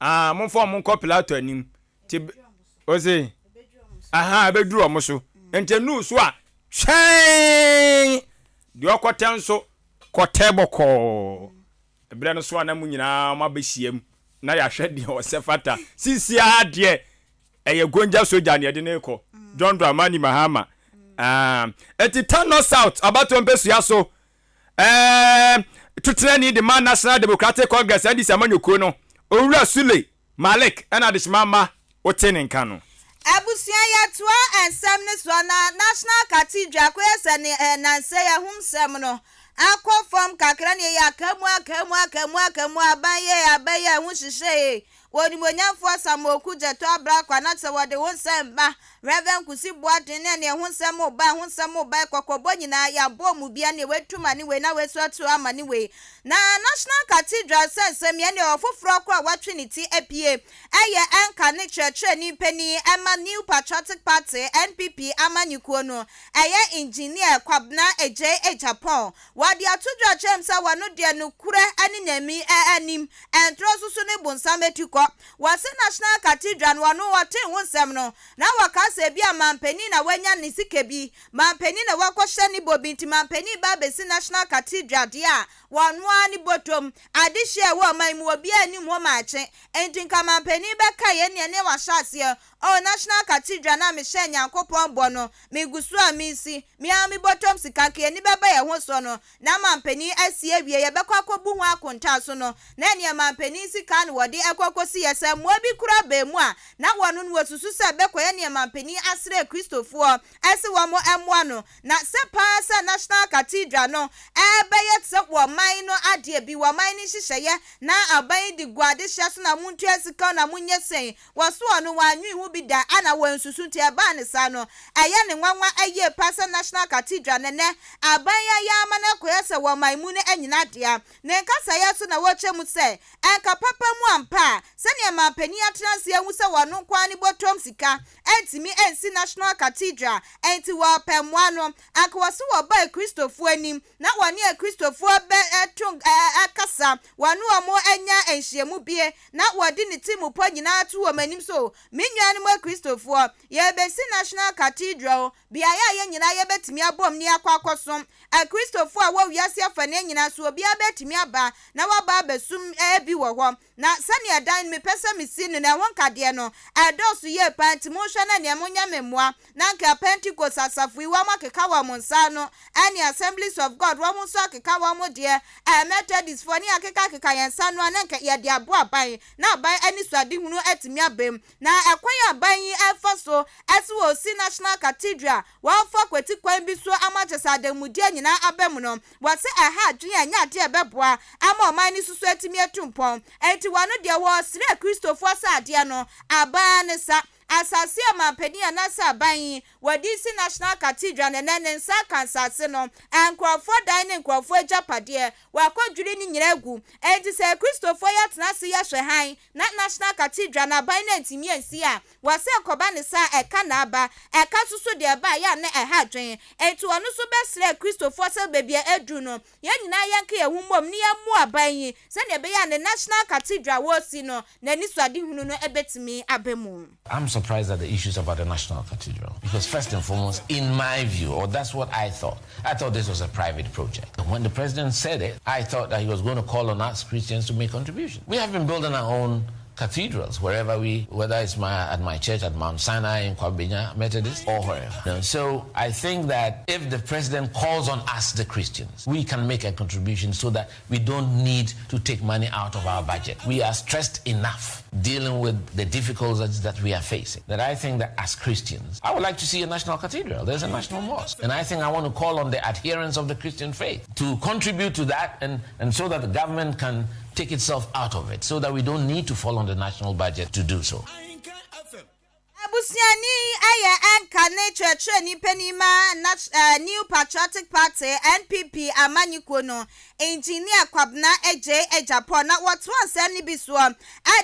Ah, momfa wɔn nkɔ Pilato anim. Nti, ose, aha, ɛbɛduru wɔn so. Nti ɛnuu so a, twɛn! Deɛ ɔkɔtɛ nso, kɔtɛ bɔkɔɔ. Ɛberɛ no so a na mo nyinaa moabɛhyiam na yɛahwɛ deɛ ɔsɛ fata. Seesei ara deɛ, ɛyɛ Gonja sogya na yɛde no rekɔ. John Dramani Mahama. Ah, nti Tano South abatoɔ mpɛsua so, ɛɛ, tutenani de ma National Democratic Congress, NDC amanyɔkuo no, Owura Sule Malik ɛna adehyema mma wote ne nka no. Abusua yɛtoa nsɛm no soɔ na National Cathedral akɔyɛ sɛ ne nnansa yi ahum sɛm no akɔ fam kakra ne ɛyɛ aka mu aka mu aka mu aka mu aban yei aba yi a ɛho hyehyɛ yei wɔ Onimuonyamfoɔ Samuel Okudzeto Ablakwa na sɛ wɔde ho nsɛm ba Rev. Kusi Boateng ne ɛne ɛho nsɛm reba ɛho nsɛm reba kɔkɔbɔ nyinaa yɛabɔ mu bia neɛ watu ma ne wei na wei nso atu ama ne wei na National Cathedral sɛ nsɛm yɛ neɛ ɔfoforɔ koro a watwe ne ti apue ɛyɛ ɛnka ne kyerɛkyerɛni panin ɛma New Patriotic Party, NPP, amanyekuo no ɛyɛ Engineer Kwabena Adjei Agyapong. Wɔde ato dwa kyerɛ m sɛ wɔno deɛ nokorɛ ne Nyame anim, ntorɔ nso so ne bonsam atikɔ. Wɔse National Cathedral no ɔno ɔtee ho nsɛm no na wɔkaa sɛ ebia manpanin na wanya ne sika bi, manpanin na wakɔhyɛ ne bɔ bi nti manpanin ba abɛsi National Cathedral deɛ a wɔno ara ne bɔtɔm. Adehyeɛ a ɛwɔ ɔman yi mu obiara nnim ho maakye nti nka manpanin bɛka yɛn neɛ ne wahyɛ aseɛ Oh National Cathedral no a mehyɛɛ Nyankopɔn bɔ no megu so a meresi, me ara me bɔtɔm sika nka yɛn ani bɛba yɛn ho so no na manpanin asi awie yɛbɛkɔ akɔbu ho akontaa so no na ɛneɛ manpanin sika na wɔde ɛkɔ kɔsi yɛ sɛ mmoa bi koraa baa mu a na wɔno no wɔsusu sɛ bɛkɔyɛ neɛ manpanin asrɛ Kristofoɔ ɛse wɔn mmoa no na sɛ paa sɛ National Cathedral no ɛbɛyɛ te sɛ wɔ man no adeɛ bi wɔ man no nhyehyɛeɛ na aban de gu adehyɛ so na montua sika na monyɛ sei Wɔsoɔ no, wannwen ho bi da, ɛna wansusu, nti ɛbaa no saa no, ɛyɛ no nwanwa yie paa sɛ National Cathedral no nnɛ, aban yi ayɛ ama no akɔyɛ sɛ wɔ ɔman mu no nyina dea. Ne nkasaeɛ so na wɔkyɛ mu sɛ, Ɛnka papa mu ampa a, sɛdeɛ manpanin atena ase ahu sɛ ɔno nko ara ne bɔtɔm sika ntumi nsi National Cathedral, nti wɔrepɛ mmoa no, anka wɔse wɔba Akristofoɔ anim na wɔne Akristofoɔ bɛto kasa, wɔne wɔn anya nhyiamu bie, na wɔde ne tirimupɔ nyinaa to wɔn anim so, Me nuanom Akristofoɔ, yɛrebɛsi National Cathedral, beaeɛ a yɛn nyinaa yɛbɛtumi abom ne akɔ akɔsom. Akristofoɔ a ɛwɔ wiase afanaa nyinaa so, obiara bɛtumi aba na waba abɛsom bi wɔ hɔ. Na sɛdeɛ ɛdan no mepɛ sɛ mesi no na ɛho nkadeɛ no, ɛdɔɔso yie paa, nti monhwɛ na neɛ monyɛ me mmoa. Na anka Pentekoste asafo yi wɔn akeka wɔn nsa ano, ɛne Assemblies of God wɔn nso akeka wɔn deɛ, ɛɛ Methodistfoɔ ne yɛakekakeka yɛn nsa ano a na anka yɛde aboa aban, na aban anisoadehunu atumi aba mu. Na ɛkwan a aban yi refa so ɛse wɔresi National Cathedral, wɔrefa kwati kwan bi so ama kyerɛ sɛ adanmudeɛ nyinaa aba mu no, wɔse ɛha adwene a ɛnyɛ adeɛ a ɛbɛboa ama ɔman no susu atumi atu mpɔn. Enti wɔn deɛ wɔresrɛ Kristofoɔ sɛ adeɛ no, aban ne sa. Asase a manpanin anaasɛ aban yi wɔde resi National Cathedral no ɛnnɛ ne nsa aka nsase no, nkurɔfoɔ dan ne nkurɔfoɔ agyapadeɛ, wɔakɔdwiri ne nyinaa agu. Enti sɛ Akristofoɔ yi atena ase yɛhwɛ hann na National Cathedral no aban no antumi ansi a, wɔsɛ ɛkɔba ne saa a, ɛka na aba. Ɛka nso so deɛ ɛba a, ɛyɛ a na ɛha adwene. Enti ɔno nso bɛsrɛ Akristofoɔ sɛ baabi a aduru no, Yɛn nyinaa yɛnka yɛn ho mmom na yɛmmoa aban yi sɛnea ɛbɛyɛ a ne National Cathedral a wɔresi no, n'anisoadehunu no bɛtumi aba mu. I'm surprised at the issues about the National Cathedral because first and foremost, in my view, or that's what I thought, I thought this was a private project. When the president said it, I thought that he was going to call on us Christians to make contributions. We have been building our own cathedrals wherever we, whether it's my, at my church at Mount Sinai in Kwabenya Methodist or wherever. You know, so I think that if the president calls on us, the Christians, we can make a contribution so that we don't need to take money out of our budget. We are stressed enough dealing with the difficulties that we are facing. That I think that as Christians, I would like to see a national cathedral. There's a national mosque. And I think I want to call on the adherents of the Christian faith to contribute to that and, and so that the government can take itself out of it so that we don't need to fall on the national budget to do so. Abusuani yi yɛ ɛnka ne kyerɛkyerɛni panin ma New Patriotic Party, NPP, amanyɔkuo no, Engineer Kwabena Adjei Agyapong, na wɔtoa nsɛm no bi soɔ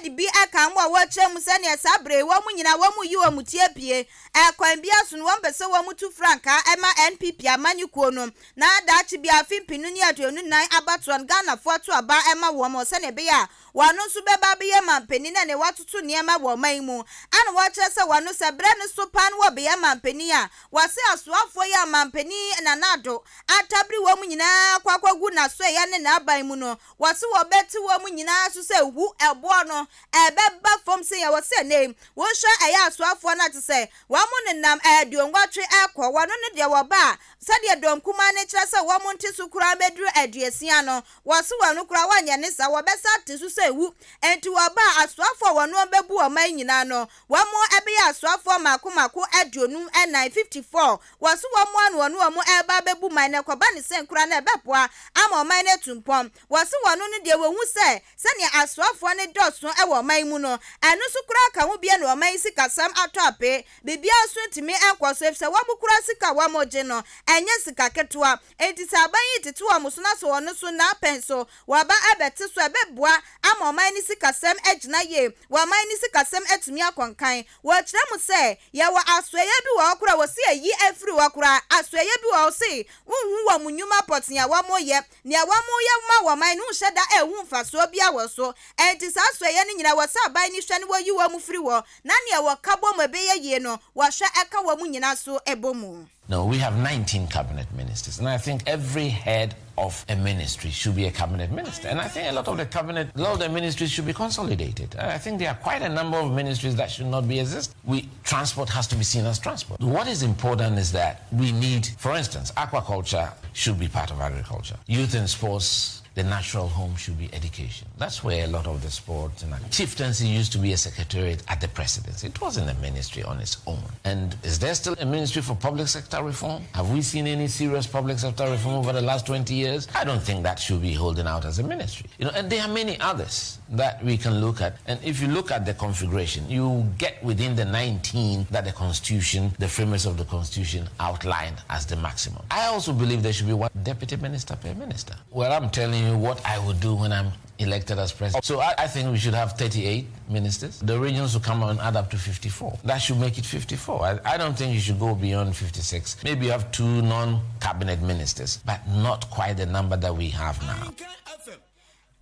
de bi ka ho a wɔkyerɛ mu sɛdeɛ saa berɛ yi wɔn nyinaa wɔn reyi wɔn ti apue. Kwan biara so no wɔn pɛ sɛ wɔn tu frankaa ma NPP amanyɔkuo no na daakye biara afe 2024 abatoɔ no Ghanafoɔ to aba ma wɔn sɛdeɛ ɛbɛyɛ a Wɔn nso bɛba abɛyɛ mampanin na nea watoto nneɛma wɔ ɔman yi mu. Ana wɔkyerɛ sɛ wɔn sɛ berɛ no so paa no wɔbɛyɛ mampanin a, wɔse asoafoɔ yi a mampanin Nana Addo atabiri wɔn nyinaa akɔ akɔgu n'asoɛeɛ ne n'aban mu no, wɔse wɔbɛte wɔn nyinaa so sɛ hu ɛboɔ no ɛbɛba fam sɛ yɛn. Wɔse ɛnnɛ yi wohwɛ ɛyɛ asoafoɔ no a te sɛ wɔn nenam aduonwɔtwe ɛkɔ, wɔn no deɛ wɔba a sɛdeɛ dɔm kumaa no kyerɛ sɛ wɔn nte so koraa mmɛduru aduosia no, Wɔse wɔn no koraa wɔnyɛ ne saa, wɔbɛsa ate so sɛ wu. Enti wɔba a, asoafoɔ a wɔne wɔn bɛbu ɔman yi nyinaa no, wɔn bɛyɛ asoafoɔ mmaako mmaako 54, 54. Wɔse wɔn a na wɔne wɔn reba abɛbu man no, ɛkɔba ne sɛn koraa na ɛbɛboa ama ɔman no atu mpɔn. Wɔse wɔn no deɛ wɔhu sɛ sɛdeɛ asoafoɔ no dɔso wɔ ɔman yi mu no, ɛno nso koraa ka ho bia na ɔman yi sikasɛm atɔ apee. Biribiara nso ntumi nkɔ so efisɛ wɔn koraa sika a wɔgye no, ɛnyɛ sika ketewa. Enti sɛ aban yi tete wɔn so na sɛ wɔn nso nnapɛn so wɔba abɛte so a, ɛbɛboa ama ɔman no sikasɛm agyina yie, wɔ ɔman no sikasɛm atumi akɔ nkan. Wɔkyerɛ mu sɛ, yɛwɔ asoɛeɛ bi wɔ hɔ koraa a wɔse ayi afiri hɔ koraa, asoɛeɛ bi wɔ hɔ wɔse wonhu wɔn nnwuma pɔtee a wɔyɛ, nea wɔyɛ ma ɔman no wonhyɛ da nhu mfasoɔ biara wɔ so. Enti saa asoɛeɛ no nyinaa ɛwɔ sɛ aban no hwɛ na wɔyi wɔn firi hɔ, na nea wɔka bɔ mu ɛbɛyɛ yie no wɔhwɛ ɛka wɔn nyinaa nso bɔ mu. No, we have 19 cabinet ministers, and I think every head of a ministry should be a cabinet minister. And I think a lot of the cabinet, a lot of the ministries should be consolidated. I think there are quite a number of ministries that should not be exist. We transport has to be seen as transport. What is important is that we need, for instance, aquaculture should be part of agriculture. Youth and sports the natural home should be education. That's where a lot of the sports and chieftaincy used to be a secretariat at the presidency. It wasn't a ministry on its own. And is there still a ministry for public sector reform? Have we seen any serious public sector reform over the last 20 years? I don't think that should be holding out as a ministry. You know, and there are many others that we can look at. And if you look at the configuration, you get within the 19 that the Constitution, the framers of the Constitution outlined as the maximum. I also believe there should be one deputy minister per minister. Well, I'm telling you what I would do when I'm elected as president. So I, I think we should have 38 ministers. The regions will come and add up to 54. That should make it 54. I, I don't think you should go beyond 56. Maybe you have two non-cabinet ministers, but not quite the number that we have now.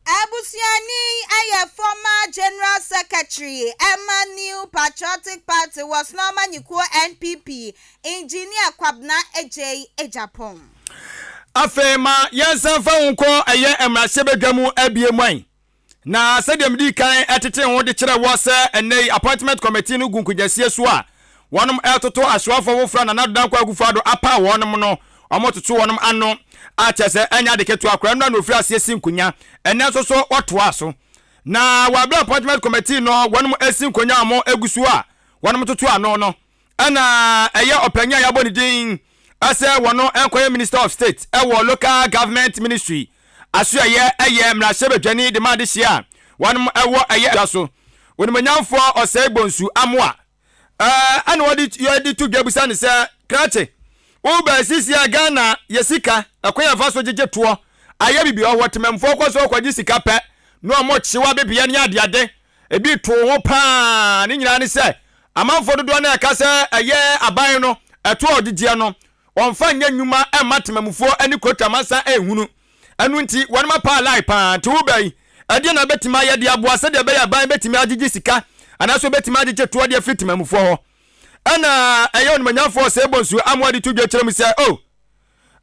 Abusuani yi yɛ former General Secretary ma New Patriotic Party wɔ Sono Amanyɔkuo, NPP, Engineer Kwabena Adjei Agyapong. Afei ma yɛnsan mfa wo nkɔ ɛyɛ mmarahyɛbadwa mu abie mu ɛ. Na sɛdeɛ medii kan tetee ho de kyerɛɛ woɔ sɛ ɛnnɛ yi Appointment Committee no gu nkogyasie so a wɔnom retoto asoafoɔ foforɔ a Nana Addo Dankwa Akufo-Addo apaw wɔnom no, wɔtoto wɔnom ano a kyerɛ sɛ ɛnyɛ ade ketewa koraa. Nnora na wɔfiri aseɛ si nkonya, ɛnnɛ nso so wɔtoaa so. Na wɔ aberɛ a Appointment Committee no wɔnom resi nkonya a wɔgu so a wɔnom toto ano no, ɛna ɛyɛ ɔpanyin a yɛabɔ ne din sɛ wɔno nkɔyɛ Minister of State wɔ Local Government Ministry asoɛeɛ ɛyɛ mmarahyɛbadwani de ma adehyeɛ a wɔnom ɛwɔ ɛyɛ dwa so Onimuonyamfoɔ Osei Bonsu Amoah ɛna wɔde yɛde to dwa bisa ne sɛ krakye wo sisi a Ghana yɛ sika ɛkwan yɛfa so gyegye toɔ ayɛ bibi ɔwɔ temamfoɔ kɔ so kɔgye sika pɛ na ɔmo kyewa bebea ne adeade Ebi too ho paa. Ne nyinaa ne sɛ, amanfoɔ dodoɔ no a ɛka sɛ ɛyɛ aban no ɛto a ɔgyegyeɛ no, wɔmfa nyɛ nnwuma mma temamufoɔ ne kurotu amansan nhunu. Ɛno nti, wɔnom apaa line paa. Nti wo ba yi, ɛdeɛn na wobɛtumi ayɛ de aboa sɛdeɛ ɛbɛyɛ aban bɛtumi agyegye sika anaasɛ wɔbɛtumi agyegye toɔ de afiri temamufoɔ hɔ? Ɛna ɛyɛ onimuonyamfoɔ Osei Bonsu Amoah de to dwa kyerɛ mu sɛ, Oh!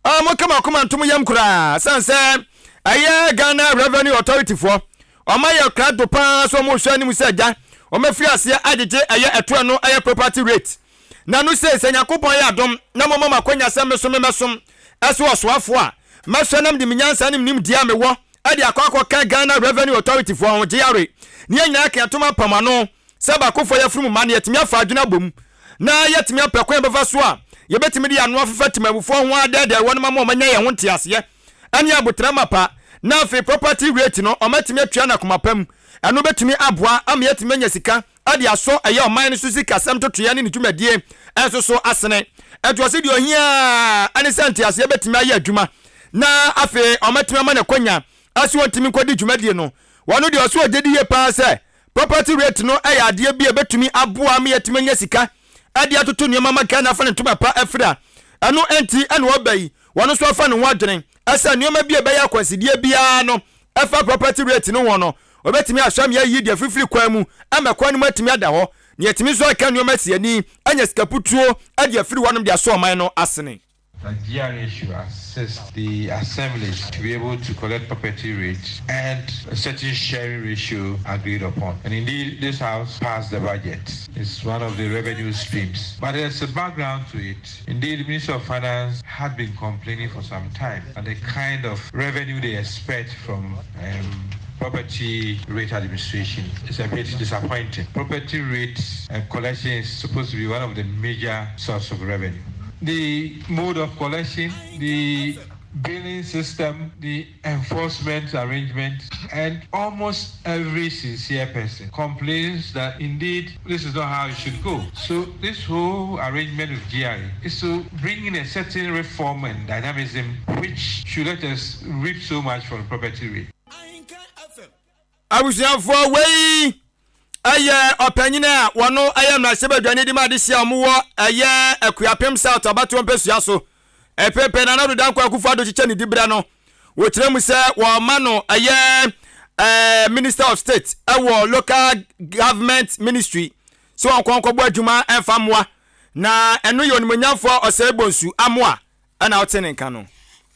Ah, monka mo akoma nto mo yam koraa, sane sɛ ɛyɛ Ghana Revenue Authority foɔ, wɔn ayɛ krado paa sɛ wɔn rehwɛ anim sɛ agya, wɔn afiri aseɛ agyegye ɛyɛ ɛtoɛ no ɛyɛ property rate. Na no sei, sɛ Nyankopɔn yɛ adom na moma mo akwanya sɛ me so me mɛsom ɛso ɔsoafoɔ a, mɛhwɛ na mede me nyansa ne me nimdeɛ a mewɔ ɛde akɔ akɔka Ghana Revenue Authority foɔ ho, GRA, ne yɛn nyinaa ka yɛn tom apam ano Sɛ baakofoɔ yafunu mu ma no, yɛatumi afa adwene abom, na yɛatumi apɛ kwan a yɛbɛfa so a yɛbɛtumi de yɛn ano afefa temammufoɔ ho adɛɛdɛɛ wɔnom ama wɔanya yɛn ho nteaseɛ ne aboterɛ mapa, na afei property rate no wɔatumi atua no akoma pa mu. Ɛno bɛtumi aboa ama yɛatumi anya sika de asɔ ɛyɛ ɔman no so sikasɛm ntotoeɛ ne ne dwumadie nso so asene. Ɛnti ɔse deɛ ɔhia ara ne sɛ nteaseɛ bɛtumi ayɛ adwuma na afei wɔatumi ama no akwanya sɛ ɔntumi nkɔdi dwumadie no. Ɔno deɛ ɔse ɔgye di yie paa sɛ property rate no yɛ adeɛ bi a ɛbɛtumi aboa ama yɛatumi anya sika de atoto nneɛma ma Ghana afa ne ntoma pa afira. Ɛno nti na ɔba yi wɔn nso afa ne ho adwene sɛ nneɛma bi a ɛbɛyɛ akwansideɛ biara no ɛfa property rate no ho no, wɔbɛtumi ahwɛ ama yɛayi deɛ afifiri kwan mu ama kwan no mu atumi ada hɔ na yɛatumi nso aka nneɛma asi ani anya sika putuo de afiri hɔnom de asɔ ɔman no asene. That GRA should assist the assemblies to be able to collect property rates and a certain sharing ratio agreed upon. And indeed, this house passed the budget. It's one of the revenue streams. But there's a background to it. Indeed, the Ministry of Finance had been complaining for some time at the kind of revenue they expect from um, property rate administration is a bit disappointing. Property rate uh, collection is supposed to be one of the major sources of revenue. The mode of collection, the billing system, the enforcement arrangement, and almost every sincere person complains that indeed this is not how it should go. So this whole arrangement with GRA is to bring in a certain reform and dynamism which should let us reap so much from property rate. Abusuafoɔ, wei ɛyɛ ɔpanyin a wɔno ɛyɛ mmarahyɛbadwani de ma adehyeɛ a wɔwɔ ɛyɛ Akuapem South abatoɔ mpɛsua so. Ɛpɛpɛ Nana Addo Dankwa Akufo-Addo kyekyɛ ne diberɛ no, wɔkyerɛ mu sɛ wɔma no ɛyɛ ɛɛ Minister of State ɛwɔ Local Government Ministry sɛ wɔnkɔ nkɔbɔ adwuma ɛmfa mmoa na ɛno yɛ onimuonyamfoɔ Osei Bonsu Amoah ɛna wote ne nka no.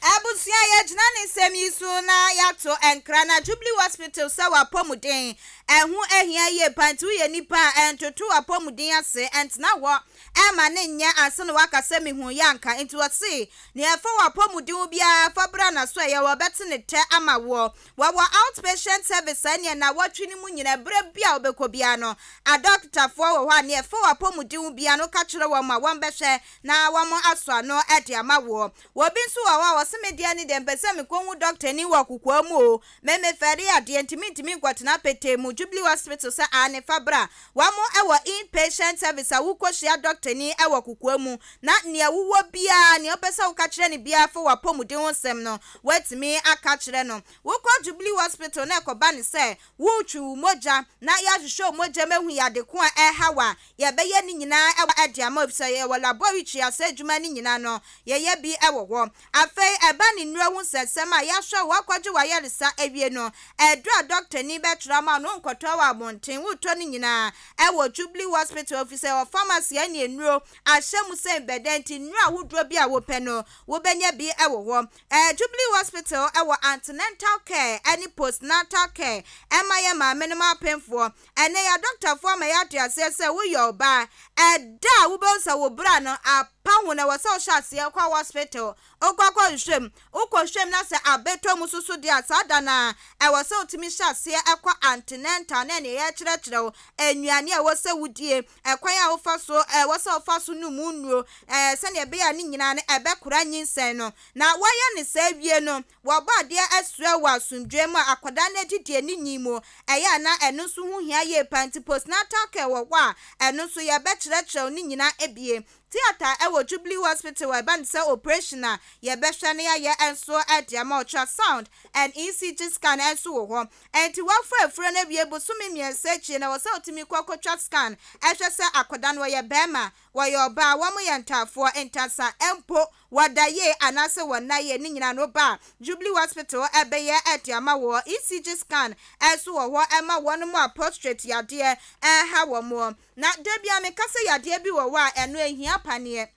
Abusua yɛgyina ne nsɛm yi so na yɛato nkra na Jubilee Hospital sɛ w'apɔmuden ɛho ahia yie paa nti woyɛ nipa a ɛntoto w'apɔmuden ase ɛntena hɔ ɛma ne nyɛ ansa na waka sɛ mehu yɛ anka nti wɔse nea ɛfa w'apɔmuden ho biara fa bra na so ɛyɛ wɔbɛte ne tɛ ama woɔ wɔwɔ outpatient service ɛneɛ nawɔtwe no mu nyina berɛ bi a wobɛkɔ biara no adɔkotafoɔ wɔ hɔ a nea ɛfa w'apɔmuden ho biara no woka kyerɛ wɔn a wɔbɛhwɛ na wɔasɔ ano de ama woɔ. Obi nso wɔ hɔ a, ɔse me deɛ ne deɛ mepɛ sɛ mekɔhu dɔktani wɔ kokoa mu o, me mefɛre adeɛ nti mentumi nkɔtena petee mu, Jubilee Hospital sɛ aane fa bra. Wɔn wɔ in patient service a wokɔhyia dɔktani wɔ kokoa mu na nea wowɔ biara, nea wopɛ sɛ woka kyerɛ no biara fa w'apɔmuden ho nsɛm no, woatumi aka akyerɛ no. Wokɔ Jubilee Hospital na ɛkɔba no sɛ woretwe wo mogya na yɛahwehwɛ wo mogya mu ahu yade ko a ɛreha wo a, Yɛbɛyɛ ne nyinaa de ama wo efisɛ yɛwɔ laboratory a saa adwuma no nyinaa no yɛyɛ bi wɔ hɔ. Afei ɛba ne nnuro ho nsɛnsɛm a, yɛahwɛ wo akɔgye w'ayaresa awie no, aduro a dɔktani bɛtwerɛ ama wo no wonkɔtɔ wɔ abɔnten, wotɔ ne nyinaa wɔ Jubilee Hospital efisɛ yɛwɔ pharmacy a ɛne nnuro ahyɛ mu sɛ bɛdɛ nti nnuro ahodoɔ bi a wopɛ no wobɛnya bi wɔ hɔ. Jubilee Hospital wɔ antenatal care ne postnatal care ma yɛn maamenom apemfoɔ. Ɛnnɛ yi adɔktafoɔ ama yɛate aseɛ sɛ woyɛ ɔbaa a, ɛda a wobɛhu sɛ wo bra no apa ho no ɛwɔ sɛ wohyɛ aseɛ kɔ hospital wokɔ kɔhwehwɛ mu. Wokɔhwɛ mu na sɛ abɛtɔ mu nso so deɛ a, saa da no ara ɛwɔ sɛ wotumi hyɛ aseɛ kɔ antenatal na ɛneɛ yɛkyerɛkyerɛ wo nnuane a ɛwɔ sɛ wodie, ɛkwan a wofa so ɛwɔ sɛ wofa so nom wo nnuro, sɛdeɛ ɛbɛyɛ a ne nyinaa no ɛbɛkora nyinsɛn no. Na woayɛ no saa wie no, Wɔbɔ adeɛ srɛ wɔ asomdwoeɛ mu a akwadaa no adidie ne nyin mu ɛyɛ a na ɛno nso ho hia yie paa nti postnatal care wɔ hɔ a ɛno nso yɛbɛkyerɛkyerɛ wo ne nyinaa bie. Theatre ɛwɔ Jubilee Hospital ɛba no sɛ operation a yɛbɛhwɛ na yɛayɛ nso de ama ultrasound and ECG scan nso wɔ hɔ. Ɛnti woafura afuro no awie bosome mmiɛnsa akyire no ɛwɔ sɛ wotumi kɔ kɔtwa scan ɛhwɛ sɛ akwadaa no ɔyɛ barima, wɔyɛ ɔbaa, wɔn yɛ ntaafoɔ, ntasa mpo Wɔda yie anaasɛ wɔnna yie ne nyinaa no ba a, Jubilee Hospital bɛyɛ de ama woɔ. ECG scan nso wɔ hɔ ma wɔn a prostrate yadeɛ reha wɔn. Na da biara meka sɛ yadeɛ bi wɔ hɔ a ɛno ɛnhia paneɛ.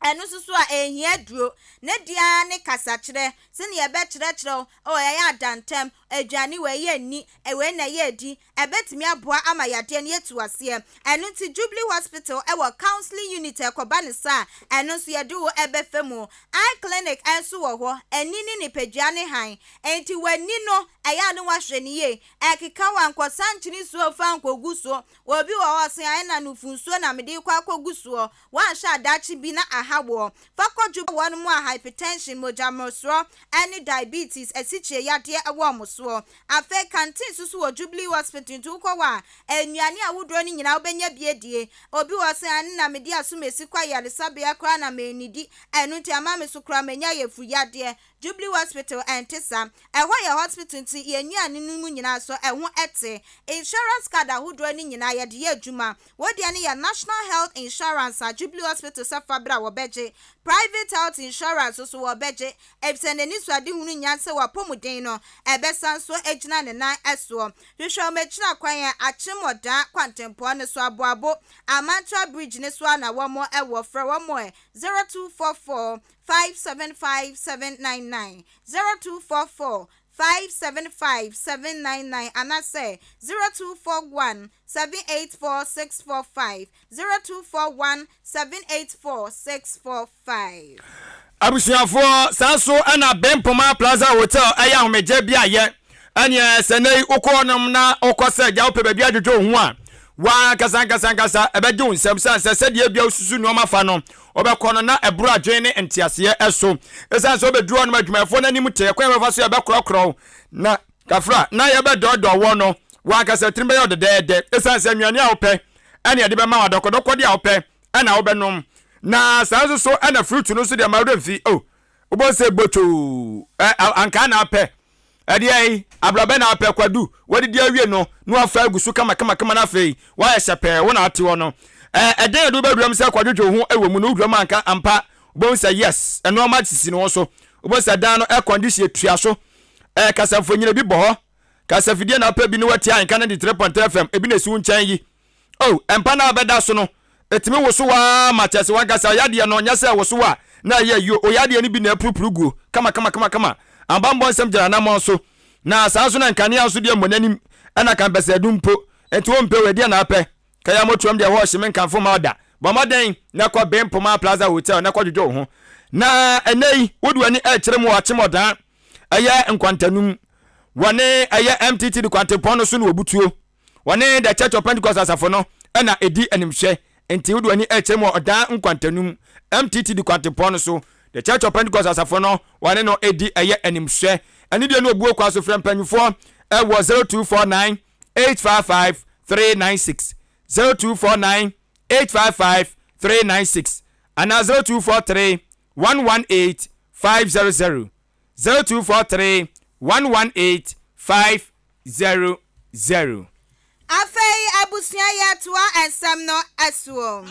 Ɛno nso so a ɛnhia aduro. Ne deɛ ara ne kasakyerɛ, sɛdeɛ yɛbɛkyerɛkyerɛ wo, oh ɛyɛ adantɛm, aduane wei yɛ nni, wei na ɛyɛ di, ɛbɛtumi aboa ama yadeɛ no yɛatu aseɛ. Ɛno nti Jubilee Hospital wɔ counseling unit a ɛkɔba no saa a, ɛno nso yɛde wo bɛfa mu. Eye clinic nso wɔ hɔ, ani ne nipadua ne hann. Enti w'ani no, ɛyɛ a ne woahwɛ no yie. Ɛkeka wo a, nkɔsa nkyene nsuo mfa nkɔgu so. Obi wɔ hɔ a ɔse, ae na nufu nsuo na mede rekɔ akɔgu soɔ. Woanhwɛ a daakye bi na aha. ɛha woɔ. Fa kɔ dwo wɔn a hypertension, mogya mmorosoɔ, ne diabetes, asikyire yadeɛ, wɔ wɔn soɔ. Afei canteen nso so wɔ Jubilee Hospital nti wokɔ hɔ a, nnuane ahodoɔ no nyinaa wobɛnya bi adie. Obi wɔ hɔ sɛ, Ɛno na mede asomasi kɔ ayaresabea koraa na mennidi, ɛno nti ama me so koraa manya yafunu yadeɛ. Jubilee Hospital ɛnte saa. Ɛhɔ yɛ hospital nti yɛn nnuane no mu nyinaa nso ɛho te. Insurance card ahodoɔ no nyinaa yɛde yɛ adwuma. Wo deɛ no yɛ National Health Insurance a Jubilee Hospital sɛ fa bra wɔbɛgye. Private health insurance nso wɔbɛgye efisɛ n'anisoadehunu nya sɛ w'apɔmuden no ɛbɛsan so agyina ne nan soɔ. Hwehwɛ wɔn akyiri akwan ɛ, Akyem Ɔdaa kwantempɔn no so, Aboabo, Amantra Bridge no so ara na wɔn wɔ. Frɛ wɔn ɛ, 0244 575 799, 0244 575 799 anaasɛ 0241 784 645, 0241 784 645. Abusuafoɔ, saa nso na Bempoma Plaza Hotel yɛ ahomegye beaeɛ. Ɛneɛ sɛ nnɛ yi wokɔ hɔnom na wokɔ sɛ agya wopɛ baabi adwodwo wo ho a, w'ankasa ankasa ankasa ɛbɛgye wo nsam sane sɛ sɛdeɛ ebia wosusu nneɛma fa no, wobɛkɔ no na ɛboro adwene ne nteaseɛ so. Ɛsiane sɛ wobɛduru hɔnom adwumayɛfoɔ no anim te, ɛkwan a yɛbɛfa so yɛbɛkorɔkorɔ wo na kafra na yɛbɛdɔɔdɔɔ woɔ no, w'ankasa tirim bɛyɛ wo dɛdɛɛdɛ ɛsiane sɛ nnuane a wopɛ ɛne yɛde bɛma wo, adɔkɔdɔkɔdeɛ a wopɛ ɛna wobɛnom. Na saa nso so ɛna fruit no nso deɛ ma werɛ mfi, oh, wobɛhu sɛ botoo, ɛ, ankaa na wopɛ, Ɛdeɛn? Abrabɛ na apɛ kwadu, wadidi awie no na wafa agu so kamakamakama na afei wayɛ hyɛpɛɛ, wo na ate hɔ no. Ɛɛ ɛdɛn na ɛde wo bɛwuram sɛ kwadwodwo wo ho wɔ mu no, wowura mu anka ampa wobɛhu sɛ yes, nnoɔma sisi ne ho so. Wobɛhu sɛ dan no air condition tua so, ɛɛ kasamfonin ebi bɔ hɔ, kasafidie na wopɛ bi ne watie ahenka 93.3 FM ebi na esi wo nkyɛn yi. Oh, mpa no a wobɛda so no, etumi wosow ara ma kyerɛ sɛ w'ankasa yadeɛ no, nyɛ sɛ ɛwosow a na ɛyɛ ayuo, o yadeɛ no bi na apurupuru guo kama kama kama kama. Ahobammɔ nsɛm gyina anammɔn so, na saa nso na nkanea nso deɛ mmɔ n'anim, ɛna kampɛsɛ dum mpo. Enti wompɛ o, ɛdeɛn na wopɛ? Kaya motuam deɛ ɛhɔ ɔhye menkamfo mma wo da. Bɔ mmɔden na kɔ Bempoma Plaza Hotel na kɔdwodwo wo ho. Na ɛnnɛ yi, wode w'ani rekyerɛ mu wɔ Akyem-Ɔdaa, ɛyɛ Nkwantanum, wɔne ɛyɛ MTT de kwantempɔn no so na wɔbutuo. Wɔne The Church of Pentecost asafo no na edi animhwɛ, enti wode w'ani rekyerɛ mu wɔ ɔdan nkwantanum, MTTD kwantempɔn no so. The Church of Pentecost asafo no, wɔne no di ɛyɛ animhwɛ. Anidie ne obuo kwa so frɛ mpanyinfoɔ wɔ 0249 855 396, 0249 855 396 anaa 0243 118 500, 0243 118 500. 0, 0. Afei abusua yi atoa nsɛm no soɔ.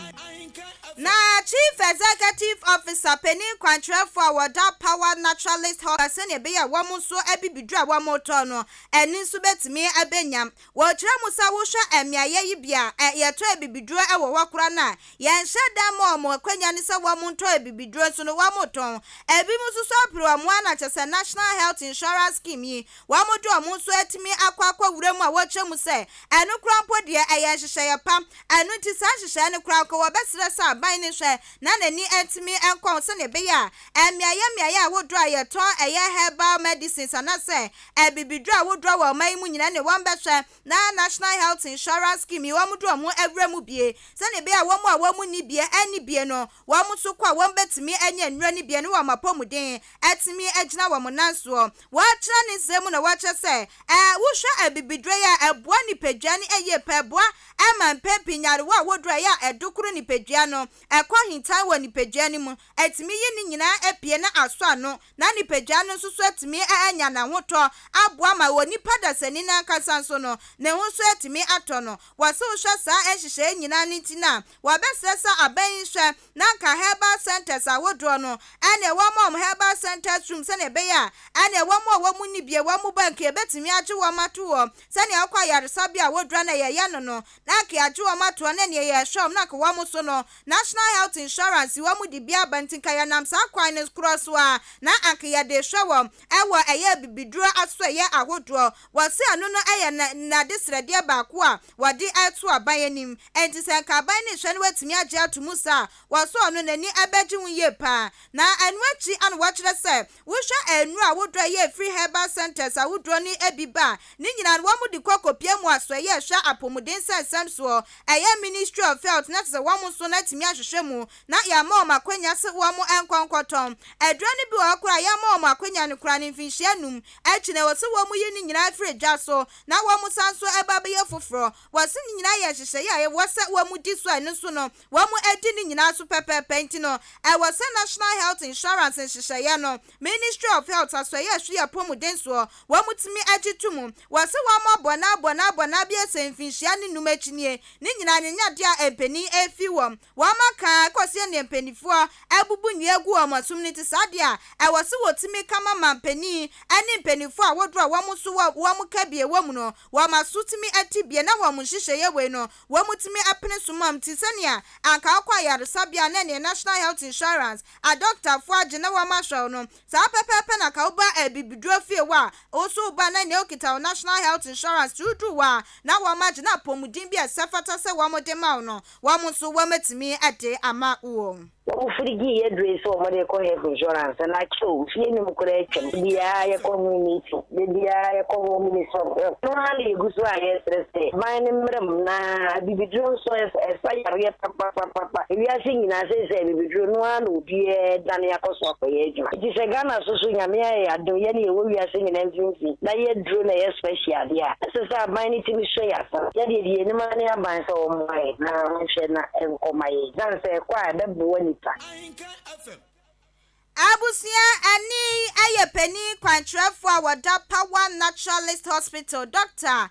Na Chief Executive Officer, panin kwankyerɛfoɔ a wɔda Power Naturalist Hall sɛdeɛ ɛbɛyɛ a wɔn nso abibiduro a wɔretɔ no ani nso bɛtumi abɛnya. Wɔkyerɛ mu sɛ wohwɛ mmeaeɛ yi bi a yɛtɔ abibiduro wɔ hɔ koraa no a, Yɛnhyɛ da mma wɔn akwanya no sɛ wɔntɔ abibiduro nso no wɔtɔn. Ebinom nso so apere wɔn ara na kyerɛ sɛ National Health Insurance Scheme yi wɔde wɔn nso atumi akɔ akɔ wura mu a wɔkyerɛ mu sɛ ɛno koraa mpo deɛ ɛyɛ nhyehyɛeɛ pa. Ɛno nti saa nhyehyɛeɛ no koraa nka wɔbɛsrɛ sɛ aban no nhwɛ na n'ani ntumi nkɔ ho sɛdeɛ ɛbɛyɛ a mmeaeɛ mmeaeɛ ahodoɔ a yɛtɔn ɛyɛ herbal medicines anaasɛ abibiduro ahodoɔ wɔ ɔman yi mu nyinaa ne wɔbɛhwɛ na National Health Insurance Scheme yi wɔn de wɔn awura mu bie sɛdeɛ ɛbɛyɛ a wɔn a wɔn nni bie ɛnni bie no wɔn nso kɔ a wɔn bɛtumi anya nnuro no bie ne wɔn apɔmuden atumi agyina wɔn nan soɔ. Wɔkyerɛ ne nsɛm mu na wɔkyerɛ sɛ ɛ wohwɛ abibiduro yi a ɛboa nipadua no yie paa ɛboa ma mpɛn pii nyarewa ahodoɔ a ɛyɛ a ɛdokoro nipadua no ɛkɔ hintan wɔ nipadua no mu ɛtumi yi ne nyinaa apue na asɔ ano na nipadua no nso so atumi anya n'ahotɔ aboa ma onipa dasani no ankasa nso no, ne ho nso atumi atɔ no. Wɔse wohwɛ saa nhyehyɛe nyinaa no nti no a, wɔbɛsrɛ sɛ aban yi nhwɛ na anka herbal centres ahodoɔ no, ɛneɛ wɔma wɔn herbal centres room sɛdeɛ ɛbɛyɛ a ɛneɛ wɔn a wɔn nni bie wɔn ba nka yɛbɛtumi agye wɔn ato hɔ sɛdeɛ wokɔ ayaresabea a wodura no a yɛyɛ no no na anka yɛagye wɔn ato hɔ na neɛ yɛhwɛ wɔn na anka wɔn so no National Health Insurance wɔn de bi aba nti nka yɛnam saa kwan no korɔ so ara na anka yɛde rehwɛ wɔn wɔ ɛyɛ abibiduro asoɛeɛ ahodoɔ. Wɔse ɛno no yɛ n'adesrɛdeɛ baako a wɔde reto aban anim. Enti sɛ nka aban no rehwɛ na watumi agye ato mu saa a, wɔse ɔno n'ani bɛgye ho yie pa ara. Na ɛno akyi na wɔkyerɛ sɛ wohwɛ nnuro ahodoɔ a ɛyɛ ɛfiri herbal centres ahodoɔ no bi ba a, ne nyinaa no wɔde kɔ kɔpia mu asoɛeɛ. Asoɛeɛ a ɛhwɛ apɔmuden nsɛnsɛm soɔ, ɛyɛ Ministry of Health na kyerɛ sɛ wɔn nso no atumi ahwehwɛ mu na yɛama wɔn akwanya sɛ wɔn nkɔ nkɔtɔn aduro no bi wɔ hɔ koraa a yɛama wɔn akwanya no koraa no mfinhyia num akyi no ɛwɔ sɛ wɔn yi ne nyinaa firi dwa so na wɔn san nso ba bɛyɛ foforɔ. Wɔse ne nyinaa yɛ nhyehyɛeɛ a ɛwɔ sɛ wɔn di so a ɛno nso no wɔn adi ne nyinaa so pɛpɛɛpɛ nti no ɛwɔ sɛ National Health Insurance nhyehyɛeɛ no Ministry of Health asoɛeɛ a ɛhwɛ yɛn apɔmuden soɔ wɔn tumi gye to mu. Wɔse wɔn abɔ no abɔ no abɔ no abiɛsa mfinhyia ne num akyi nie ne nyinaa no nyɛ adeɛ a mpanin refi wɔn wɔn aka ara kɔsi ɛnneɛ mpaninfoɔ abubu nnua agu wɔn asom no nti saa deɛ a ɛwɔ sɛ wɔtumi ka ma manpanin ne mpaninfoɔ ahodoɔ a wɔn nso wɔ wɔn kabie wɔ mu no wɔn aso tumi te bie na wɔn nhyehyɛeɛ wei no wɔn tumi pene so ma nti sɛnea anka wokɔ ayaresabea na ɛneɛ National Health Insurance adɔktafoɔ agye na wɔn ahwɛ wo no Saa pɛpɛɛpɛ na ka woba abibiduro fie hɔ a, wo nso woba na nea okita wo National Health Insurance nti woduru hɔ a na wɔn agye na apɔmuden bi a ɛsɛ fata sɛ wɔn de ma wo no, wɔn nso wɔn atumi de ama wo. Wɔn firigii yɛ dure sɛ wɔn de kɔ health insurance no akyɛ o, mfie num koraa atwam, da biara yɛkɔ ho meeting, da biara yɛkɔ ho ministry of health, ɛno ara na yɛgu so a yɛsrɛ sɛ aban no mmra mu na abibiduro nso ɛsa yareɛ papapapapa. Ewiase nyinaa seisei abibiduro no ara na obiara dane akɔ so akɔyɛ adwuma. Nti sɛ Ghana so so Nyame ayɛ yɛn adom yɛne yɛwɔ wiase nyinaa mfimfini na yɛaduro na ɛyɛ special deɛ a, ɛsɛ sɛ aban no tumi sɔ yɛn asa. Yɛdeɛ deɛ yɛnim ara ne aban sɛ ɔmmoa yɛn na ɔnhwɛ na ɛnkɔ ma yɛn. Ɛsiane sɛ ɛkɔ a ɛbɛboa nnipa. Abusua ɛne yi yɛ panin kwankyerɛfoɔ a wɔda Power Naturalist Hospital, Dɔkta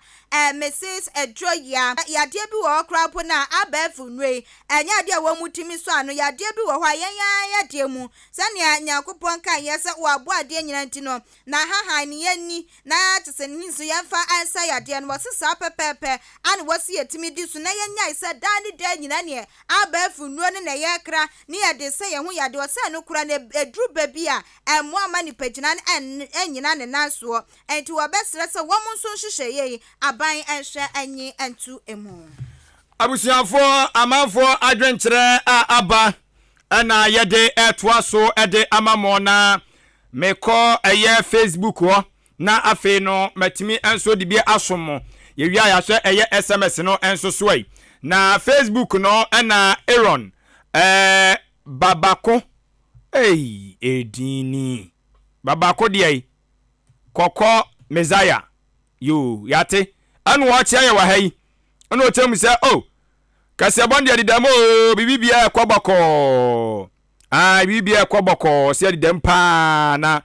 Mrs. Aduro-Yia. Yadeɛ bi wɔ hɔ koraa mpo no a abɛɛfo nnuro yi, ɛnyɛ adeɛ a wɔn tumi sɔ ano. Yadeɛ bi wɔ hɔ a yɛn ara yadeɛ mu, sɛdeɛ Nyankopɔn kaeɛ sɛ wɔabɔ adeɛ nyinaa nti no, n'ahahan no yɛnni, na kyerɛ sɛ ne nso yɛmfa nsa yadeɛ no. Wɔse saa pɛpɛɛpɛ ana wɔse yɛtumi di so na yɛnyae sɛ daa ne daa nyinaa neɛ abɛɛfo nnuro no na yɛkra ne yɛde sɛ yɛn ho yadeɛ. Ɔsɛ ɛno koraa no ɛduru bɛ bi a ɛmmoa mma nipagyina no nnyina ne nan soɔ. Enti wɔbɛsrɛ sɛ wɔn nso nhyehyɛeɛ yi aban nhwɛ nye nto mu. Abusuafoɔ, amanfoɔ adwenkyerɛ a aba na yɛde retoa so de ama mo na mekɔ ɛyɛ Facebook hɔ na afei no matumi nso de bi asom mo. Yɛwie a yɛahwɛ ɛyɛ SMS no nso so yi. Na Facebook no na Aaron ɛɛ Babako ei edin ni Babako deɛ yi kɔkɔ Messiah yoo yɛate ɛna ɔkyea yɛ wɔ ha yi ɛna ɔkyerɛ mu sɛ oh Kaseɛbɔ no deɛ ɛdeda mu oo, biribi biara ɛkɔ bɔkɔɔ. Ah, biribi biara ɛkɔ bɔkɔɔ, sɛ ɛdeda mu paa na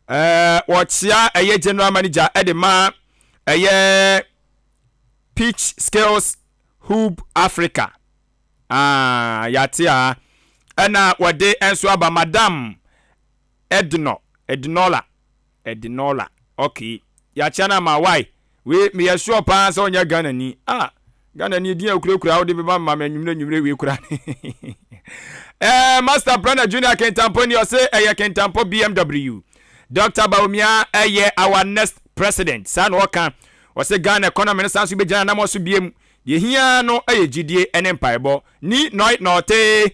ɛɛ wɔkyea ɛyɛ general manager ɛde ma ɛyɛ Peach Skills Hub Africa. Ah, yɛate a ɛna wɔde nso aba Madam Edno, Ednola, Ednola, okay. Yɛakyea no ama why? Wei meyɛ sure paa sɛ ɔnyɛ Ghana ni. Ah, Ghana ni din a okurakura wode bɛba ma me anwummerɛ anwummerɛ wei kura. Eh, Master Planner Junior Kentampo ni ɔse ɛyɛ Kentampo BMW. Dr. Bawumia ɛyɛ our next president. Saa na ɔka. Ɔse Ghana economy no san so bɛgyina anamɔ so biem. Deɛ hia no ɛyɛ gyidie ne mpaebɔ. Ni nɔe nɔɔte.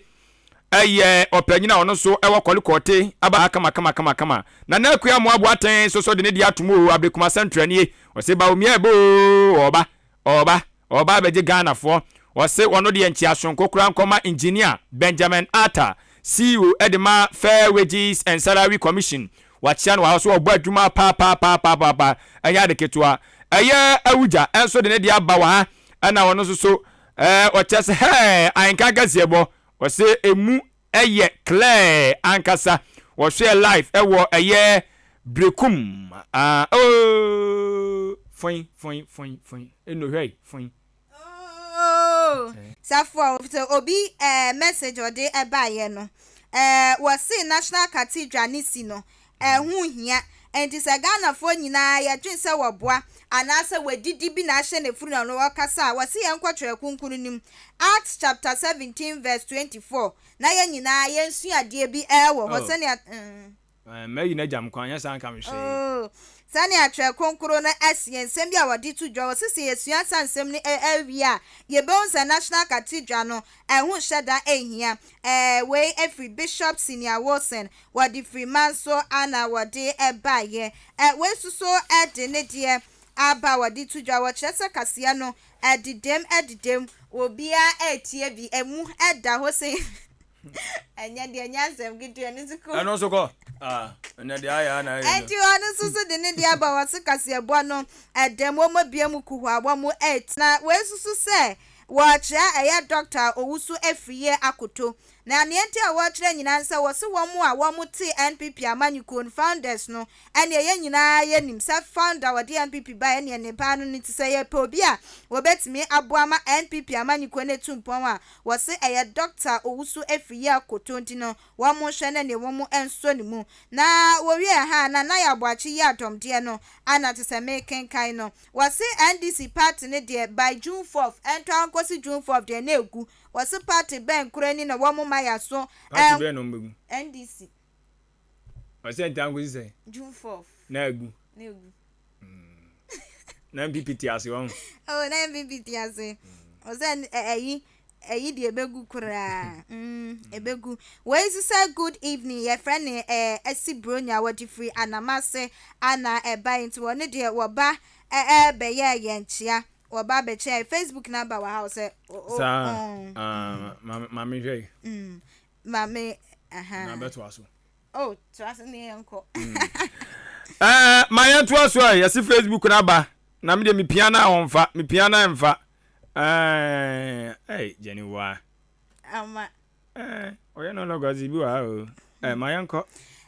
Ɛyɛ ɔpanyin a ɔno nso wɔ kɔle kɔɔte aba ha kama kama kama kama. Nana Akua Amoah Boateng nso so de ne deɛ atom oo, Ablekuma Central nie. Ɔse Bawumia ɛbɛ oo, ɔɔba, ɔɔba, ɔɔba abɛgye Ghanafoɔ. Ɔse ɔno deɛ nkyea sononko koraa nkɔma Engineer Benjamin Arthur, CEO de ma Fair Wages and Salary Commission. Wakyea no wɔ ha, ɔse ɔbɔ adwuma paapaapaapaa, ɛnyɛ ade ketewa. Ɛyɛ Awugya nso de ne deɛ aba wɔ ha, ɛna ɔno nso so Ɛɛ ɔkyɛ sɛ hɛɛ ahenka kaseɛbɔ ɔsɛ emu ɛyɛ clear ankasa wɔhwɛɛ live ɛwɔ ɛyɛ brekum ah ooh fɔin fɔin fɔin fɔin eno hwɛe fɔin. Ooh Safoa sɛ obi eh message ɔde ɛbaeɛ no eh wɔse National Cathedral ne si no Ɛho nhia. Enti sɛ Ghanafoɔ nyinaa yɛdwene sɛ wɔboa anaasɛ wɔadidi bi na ahyɛ n'afuru na ɔno ɔkasa a, wɔse yɛnkɔ Twerɛ Kronkron no mu, Acts chapter 17 verse 24, na yɛn nyinaa yɛnsua adeɛ bi wɔ hɔ Oh. sɛnea mm. Mayi no agya me kwan, anyɛ saa anka mehwee. Oh. Sɛnea Twerɛ Kronkron no seɛ, nsɛm bi a wɔde to dwa, wɔse sɛ yɛsua saa nsɛm no wie a, yɛbɛhu sɛ National Cathedral no, ɛho nhyɛ da nhia. Ɛɛ, wei firi Bishop Senior Wilson Wɔde firi man so na wɔde baeɛ. Wei nso so de ne deɛ aba a wɔde to dwa. Wɔkyerɛ sɛ kaseɛ no ɛdedam ɛdedam, obiara ɛretie bi, emu ɛda hɔ sɛ ɛnyɛ deɛ ɛnyɛ asɛm ketewa no nso kɔ. Ɛno nso kɔ. Ah, ɛnɛ deɛ ayɛ ana ayɛ no. Ɛnti ɔno nso so de ne deɛ aba. Wɔse kaseɛbɔ no ɛdɛm, wɔn abue mu kuhua, wɔn ɛretie. Na wei nso so sɛ wɔrekyerɛ ɛyɛ Doctor Owusu Afriyie Akoto. Na nea nti a wɔrekyerɛ nyinaa sɛ wɔse wɔn a wɔn te NPP amanyɔkuo no founders no, ɛneɛ yɛn nyinaa yɛnim sɛ founder wɔde NPP ba, ɛneɛ ne ba no ti sɛ yɛpɛ obi a wɔbɛtumi aboa ma NPP amanyɔkuo no etu mpɔn a, wɔse ɛyɛ Doctor Owusu Afriyie Akoto. Nti no wɔn hwɛ no neɛ wɔn nsɔ ne mu. Na wɔwie ha na Nana Aboakye yi adɔmdeɛ no ana te sɛ mekenkan no, wɔse NDC party no deɛ, by June 4th, ɛntɔ ankɔsi June 4th deɛ na egu. Wɔse party bɛn koraa ni na wɔn ma yaso? Party bɛn na wɔn bɛgu? NDC. Ɔsɛ ntaa nkosi sɛn? June 4th. Na egu. Na egu. Na NPP te ase wɔn. Oh, na NPP te ase. Ɔsɛ ɛyi deɛ ebegu koraa, ebegu. Wei nso sɛ good evening, yɛfrɛ ne ɛsi Bronya, wɔde firi Anamase ana ɛba. Nti wɔn deɛ wɔba ɛɛbɛyɛ yɛn kyea, wɔba abɛkyɛ. Facebook number wɔ ha sɛ. Saa maame, hwɛ yi. Maame aha. Na bɛtoa so. Oh, toa so ne yɛn kɔ. Ma yɛn toa so a yɛsi Facebook n'aba na mi de mi pia na ɔnfa mi pia na ɛnfa ɛɛ Jenny wa. Ama. Ɔyɛ no lɔgɔzi bi wɔ ha o, ma yɛn kɔ.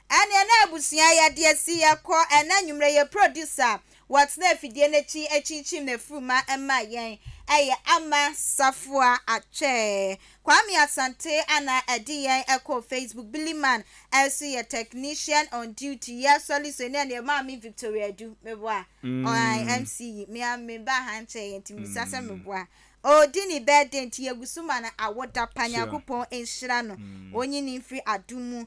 Ɛneɛ na abusua, yɛde asi yɛkɔ. Ɛna nwummerɛ yɛ producer wɔtena afidie n'akyi akyinkyim n'afuruma ma yɛn ɛyɛ Ama Safoa Atwɛ. Kwame Asante ana ɛde yɛn ɛkɔ Facebook. Billy Man ɛnso yɛ technician on duty. Yɛsɔle so ne ɛneɛ Maame Victoria Adu meboa ɔan MC yi mea meba ha nkyɛn yɛn nti mbisa sɛ meboa ɔdi ne birthday, nti yɛgu so ma no awoda pa. Nyankopɔn nhyira no, ɔnyi ne mfiri adom mu.